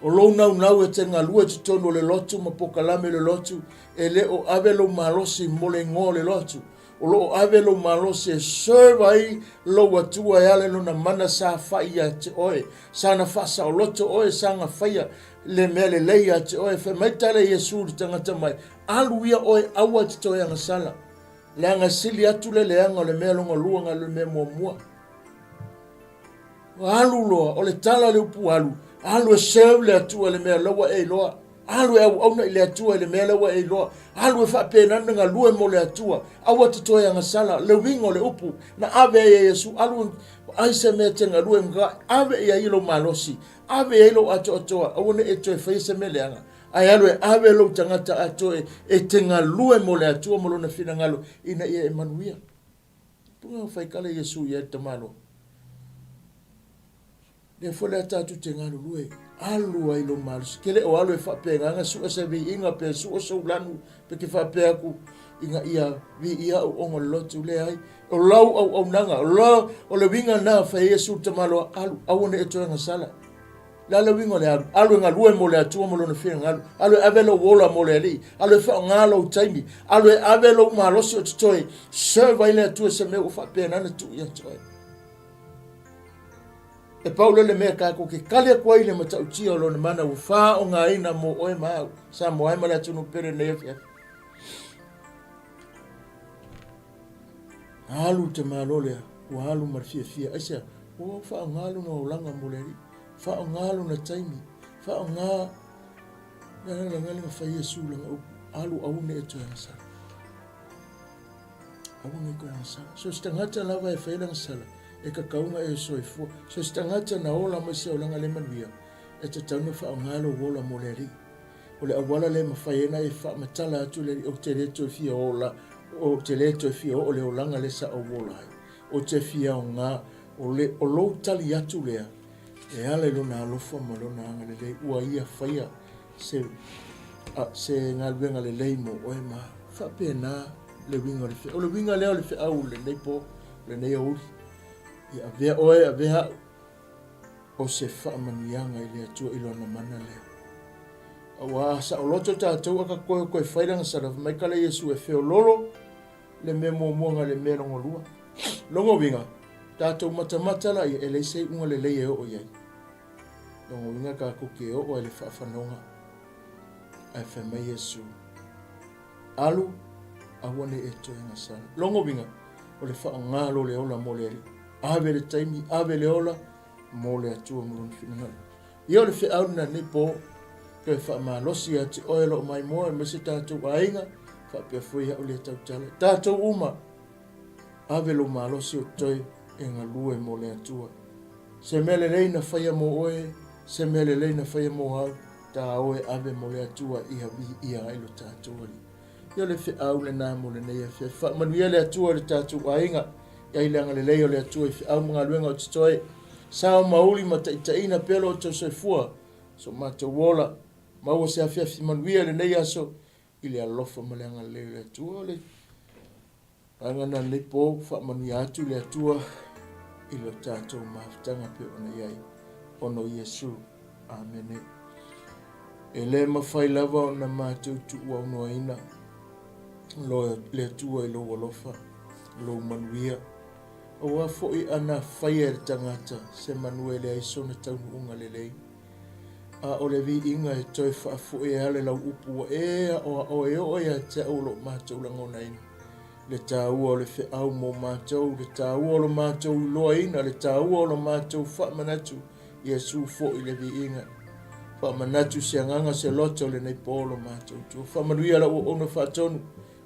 O lou naunau e te galue i totonu o le lotu ma pokalame o le lotu, e le o ave lou malosi mo le igoa o le lotu. O lo o ave lou malosi e serve ai lou Atua e ala i lona mana sa fai ia te oe, sana faasaoloto oe, sana faia le mea lelei ia te oe. Fai mai tala Iesu i le tagata mai, Alu ia oe, aua e te toe agasala. Leaga e sili atu le leaga o le mea longa lua nai lo le mea muamua. Alu loa, o le tala o le upu alu, alu e serve le Atua i le mea la ua e iloa. Alu e auauna i le Atua i le mea la ua e iloa. Alu e faapena ona galue mo le Atua. Aua te toe agasala, le uiga o le upu na ave ai e Iesu, alu ai se mea e te galue, ave i ai lou malosi, ave i ai lou atoatoa, aua ne i e toe faia se mea leaga. Ae alu e ave lou tagata atoa e te galue mo le Atua ma Lona finagalo ina ia e manuia. Puga fai kala Iesu ia le tamaloa. Lea foi lea tatou te galulue, alu ai lou malosi. Ke le o alu e faapegaga sua se viiga pe sua sou lanu pe ke faapea aku ina ia viia au ona o le lotu. Leai, o lau auaunaga, o lau, o le uiga na fai ai Iesu le tamaloa, alu, aua ne i e toe agasala. Le a le uiga o le alu? Alu e galue mo le Atua ma Lona finagalo. Alu e ave lou ola mo le Alii. Alu e faaaoga lou taimi. Alu e ave lou malosi o totoe. Serve ai le Atua i se mea ua faapena ona tuu ia te oe. E pau lea le mea tatou te kali atu ai i le matautia o Lona mana ua faaaogaina mo oe ma au, Samoa e ma le atunuu pele i lenei afiafi. Alu te malo lea, ua alu ma le fiafia. Aisea? Ua faaaoga lona olaga mo le Alii. Faaaoga lona taimi. Faaaoga le agaga lea na fai Iesu lana upu, alu aua ne i e toe agasala. Aua ne i toe agasala. So se tagata lava e fai lana sala, e tatau ona e soifua. So se tagata na ola mai se olaga le manuia, e tatau ona faaaoga lou ola mo le Alii. O le auala lea e mafai ai ona e faamatala atu le Alii, ou te le toe fia ola, ou te le toe fia oo le olaga lea sa ou ola ai. Ou te fia aoga, o le, o lou tali atu lea, e ala i lona alofa ma lona agalelei, ua ia faia se, a, se galuega lelei mo oe ma faapena le uiga o le feau. O le uiga lea o le feau o lenei po, o lenei aoauli. Ia avea oe, avea au, o se faamanuiaga i le Atua i lona mana lea. Aua saoloto tatou a ka koe koe fai lana sala, fai mai kala Iesu e feololo le mea muamua ngai le mea longa lua. Longa uiga, tatou matamata laia e leai se iuga lelei e oo i ai. Longa uiga tatou te oo ai le faafanoga ae fai mai Iesu, alu aua ne i e toe gasala. Longa uiga, o le faaaoga lo le ola mo le Alii. Ave le taimi, ave le ola mo le Atua ma lona finagalo. Ia o le feau lena nei po, toe faamalosi ia te oe lou maimoa aemaise tatou aiga, faapea foi au lea tautala. Tatou uma, ave lou malosi o toe e galue mo le Atua. Se mea lelei na faia mo oe, se mea lelei na faia mo au, tā oe ave mo le Atua ia viia ai lo tatou Alii. Ia o le feau lena mo lenei afiafi. Faamanuia le Atua i le tatou aiga, ia i le agalelei o le Atua i feau ma galuega o totoe. Sao ma uli ma taitaiina pea lo outou soifua, so matou ola. Maua se afiafi manuia i lenei aso. i le alofa ma le agalelei o le Atua. O le vaega lena lenei po, faamanuia atu le Atua i lo tatou mafutaga pei ona i ai ona o Iesu. Amene. E le mafai lava ona matou tuuaunoaina lo le Atua i lou alofa, lou manuia. Aua foi ana faia e le tagata se manu e leai sona taunuuga lelei. A o le viiga e toe faafoe ai le lau upu ua e aoao e oo ia te au o lo o matou lagonaina. Le taua o le feau mo matou, le taua o lo matou iloaina, le taua o lo matou faamanatu, Iesu foi le viiga. Faamanatu se agaga se loto lenei po o lo matou tua. Faamanuia lau auauna faatonu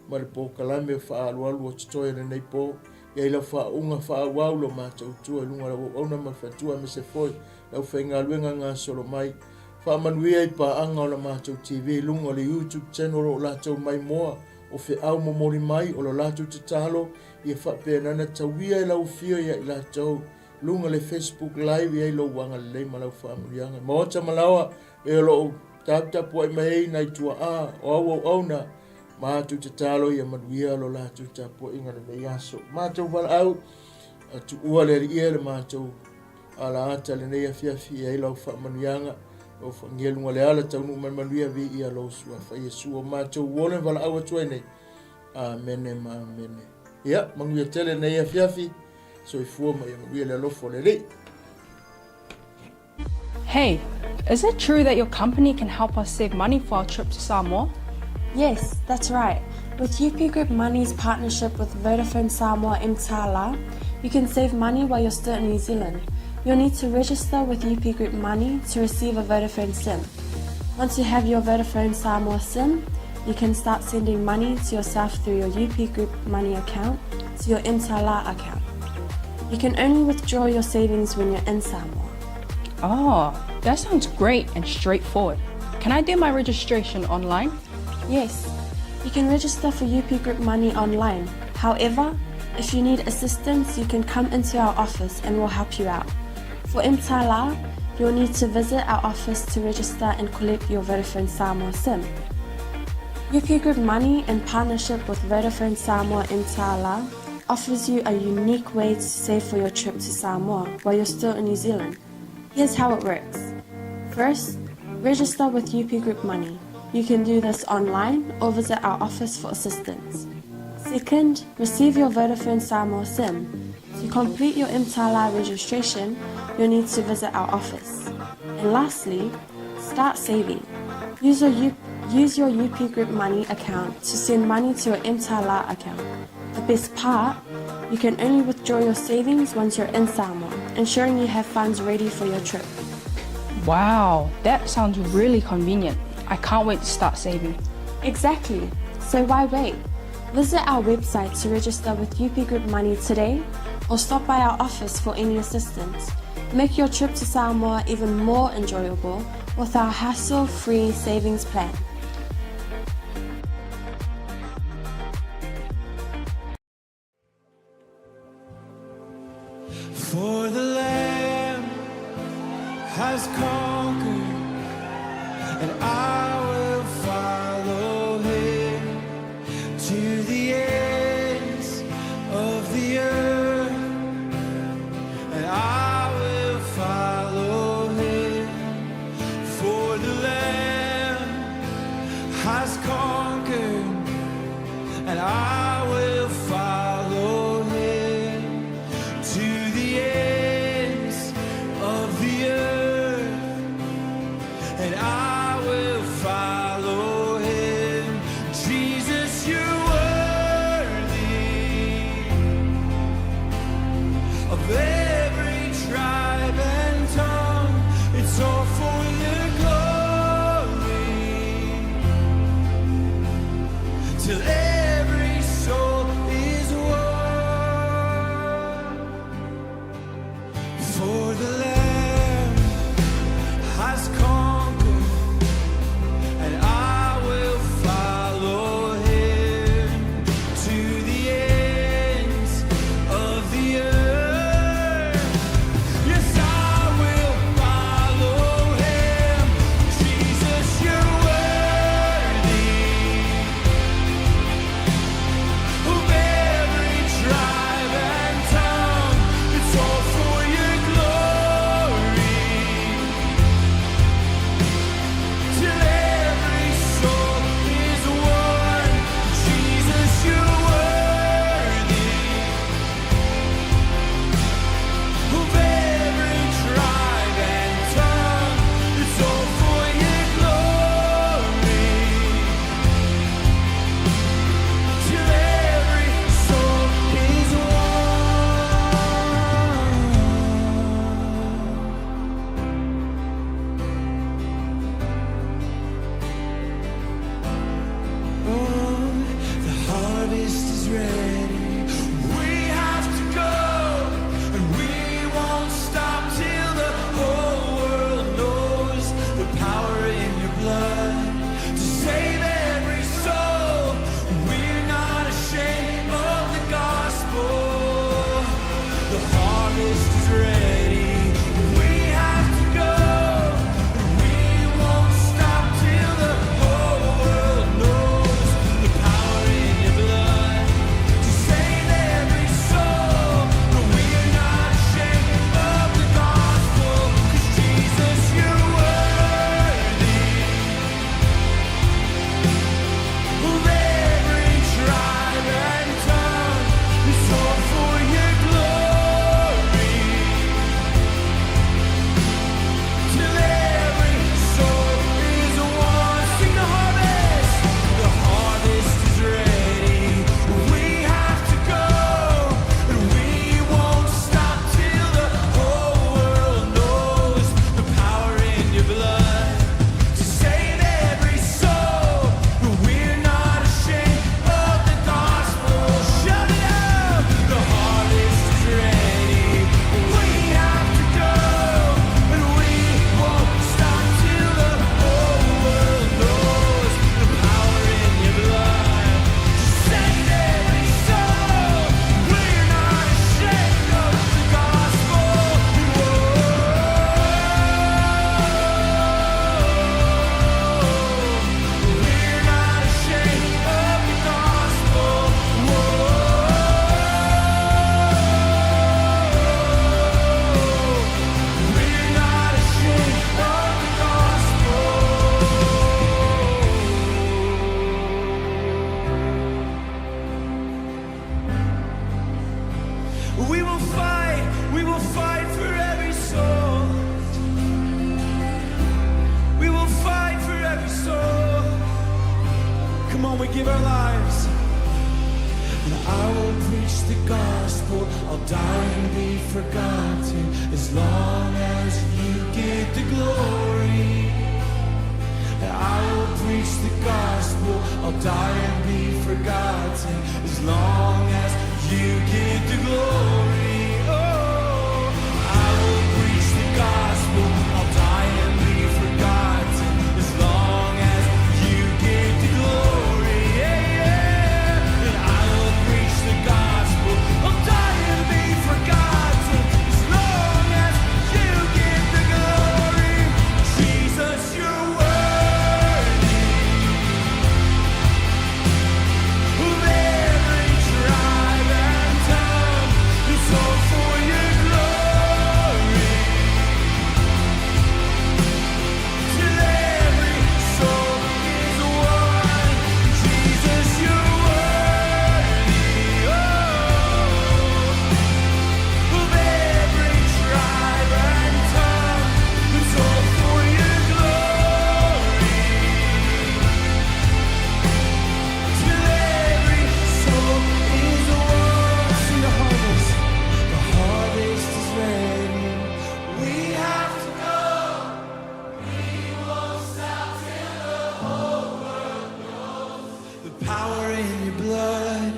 ma le polokalame o faaalualu o totoe lenei po. I ai lau faauuga faaauau lo matou tua i luga o lau auauna ma le faletua aemaise foi le aufaigaluega gasolo mai. Faamanuia i paaga o la matou TV i luga o le YouTube channel o lo o latou maimoa o feau momoli mai o lo latou tatalo ia faapena ona tauia e lau afio ia i latou luga le Facebook live i ai lou agalelei ma lau faamanuiaga. Maota ma laoa e o loo taputapuai mai ai nai tuaa o au auauna matou tatalo ia manuia lo latou tapuaiga lenei aso. Matou valaau tuua le alii e le matou alaata lenei afiafi i ai lau faamanuiaga lau fagia luga le ala taunuu mai manuia viia lou suafa Iesu o matou ola valaau atu ai nei. Amene ma amene. Ia, manuia tele nei afiafi. Soifua ma ia manuia le alofa o le Alii. Hey, is it true that your company can help us save money for our trip to Samoa? Yes, that's right. With UP Group Money's partnership with Vodafone Samoa Mtala, you can save money while you're still in New Zealand. You'll need to register with UP Group Money to receive a Vodafone SIM. Once you have your Vodafone Samoa SIM, you can start sending money to yourself through your UP Group Money account to your Mtala account. You can only withdraw your savings when you're in Samoa. Oh, that sounds great and straightforward. Can I do my registration online? Yes, you can register for UP Group Money online. However, if you need assistance, you can come into our office and we'll help you out. For Mtala, you'll need to visit our office to register and collect your Vodafone Samoa SIM. UP Group Money, in partnership with Vodafone Samoa Mtala, offers you a unique way to save for your trip to Samoa while you're still in New Zealand. Here's how it works. First, register with UP Group Money. You can do this online or visit our office for assistance. Second, receive your Vodafone Samoa SIM. To complete your Mtala registration, you'll need to visit our office. And lastly, start saving. Use your, U- use your UP Group Money account to send money to your Mtala account. The best part, you can only withdraw your savings once you're in Samoa, ensuring you have funds ready for your trip. Wow, that sounds really convenient. I can't wait to start saving. Exactly. So why wait? Visit our website to register with UP Group Money today or stop by our office for any assistance. Make your trip to Samoa even more enjoyable with our hassle-free savings plan. For the Lamb has conquered, and I will follow him to the ends of the earth, and I will follow him. For the Lamb has conquered, and I will follow him to the ends of the earth, and I will. ready. We have to go. We won't stop till the whole world knows the power in your blood to save every soul. But we're not ashamed of the gospel, 'cause Jesus, you're worthy of every tribe and tongue. It's all for your glory. Till every soul is won. Sing the harvest. The harvest is ready. We have to go, and we won't stop till the whole world knows the power in your blood to save every soul. But we're not ashamed of the gospel. Shout it out! The harvest is ready. We have to go, and we won't stop till the whole world knows the power in your blood to save every soul. We're not ashamed of the gospel. Whoa. We're not ashamed of the gospel. Whoa. We're not ashamed of the gospel. We will fight for every soul. We will fight for every soul. Come on, we give our lives. And I will preach the gospel. I'll die and be forgotten as long as you get the glory. And I will preach the gospel. I'll die and be forgotten as long as you get the glory. Oh, I will preach the gospel. I'll die and be forgotten as long as you get the glory. Yeah, yeah. And I will preach the gospel. I'll die and be forgotten as long as you get the glory. Jesus, you're worthy of every tribe and tongue. It's all for your glory. Till every soul is won. Jesus, you're worthy. Oh, of every tribe and tongue. It's all for your glory. Till every soul is won. See the harvest. The harvest is ready. We have to go. We won't stop till the whole world knows the power in your blood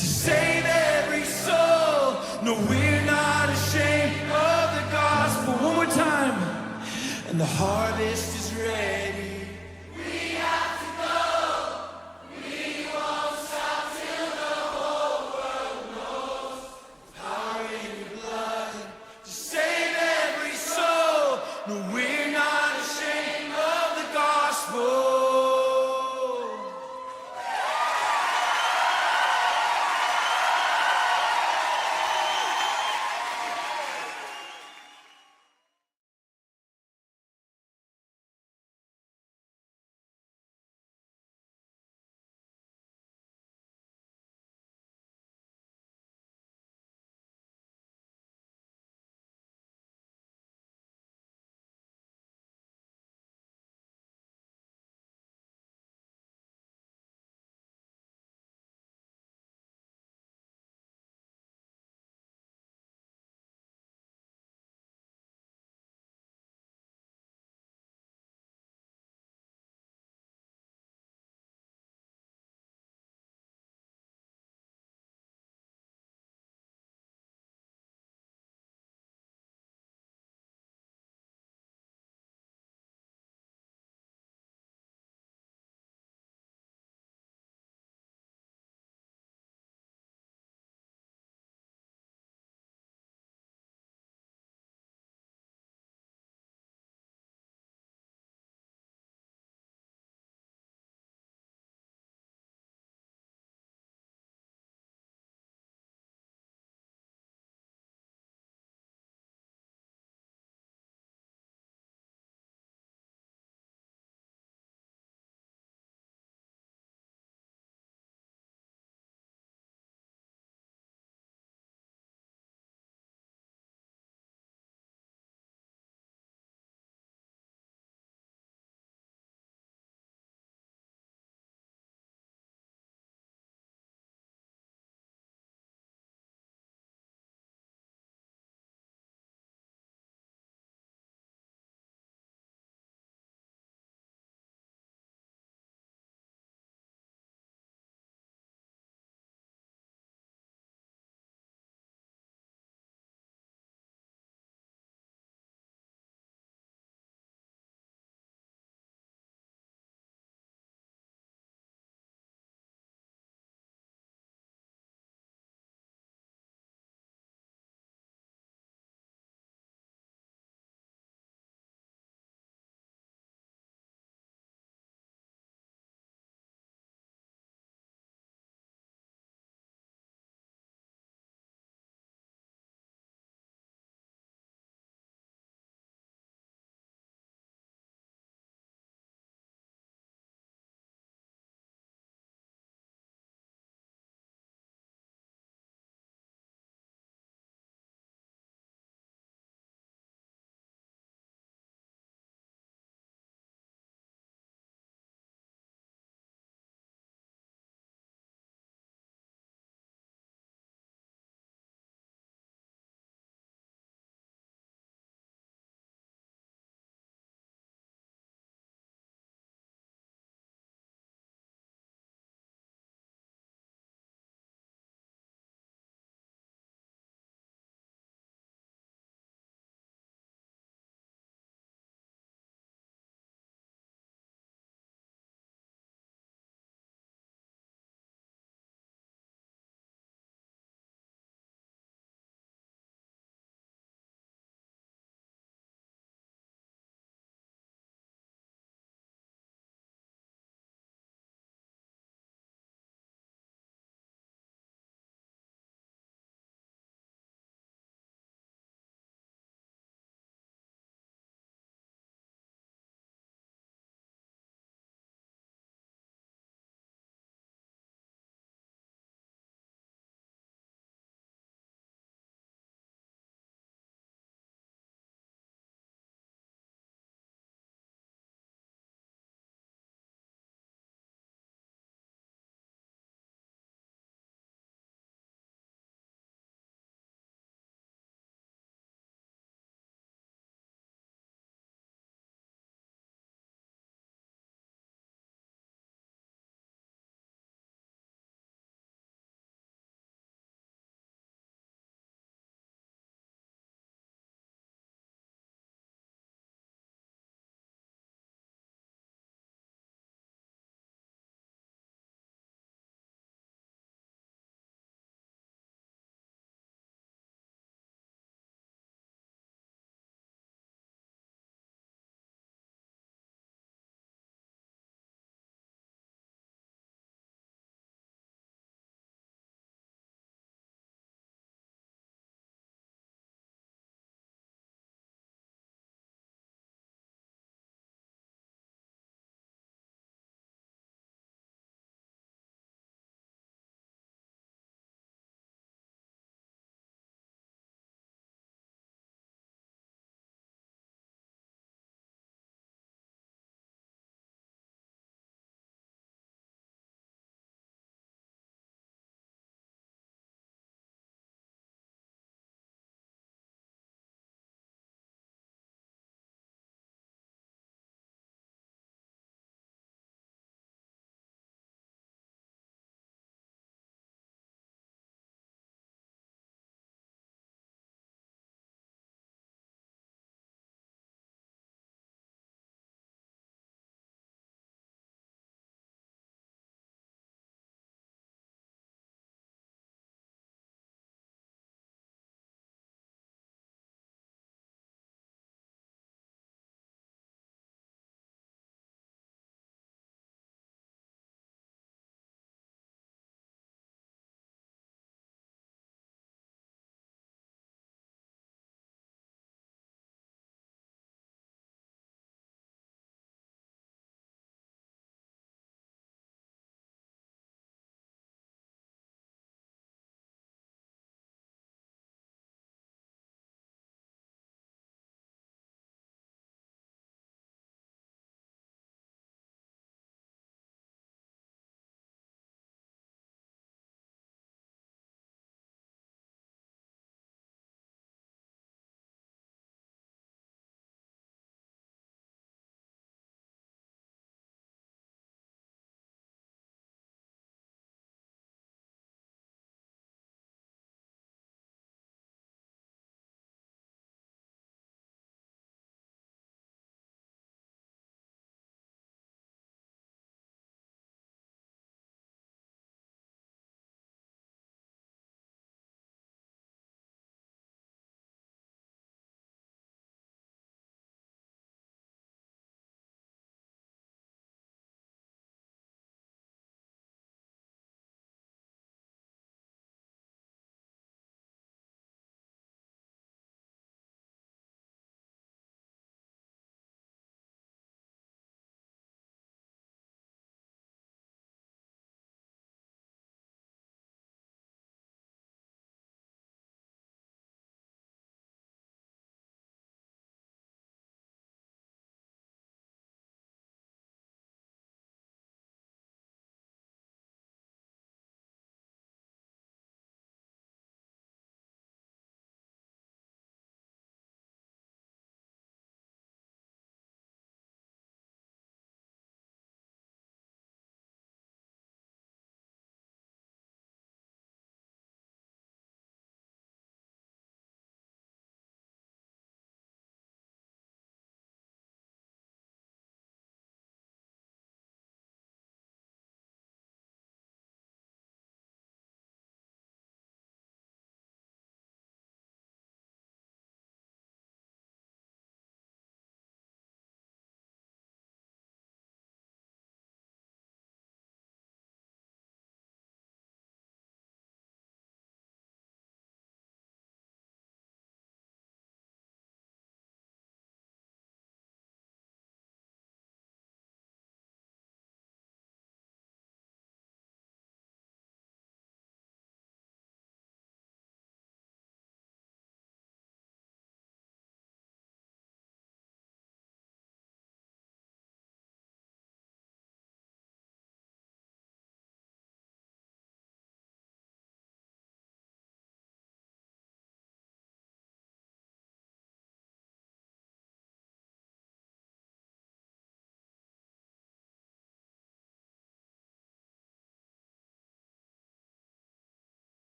to save every soul. No, we're not ashamed of the gospel. One more time. And the harvest is ready.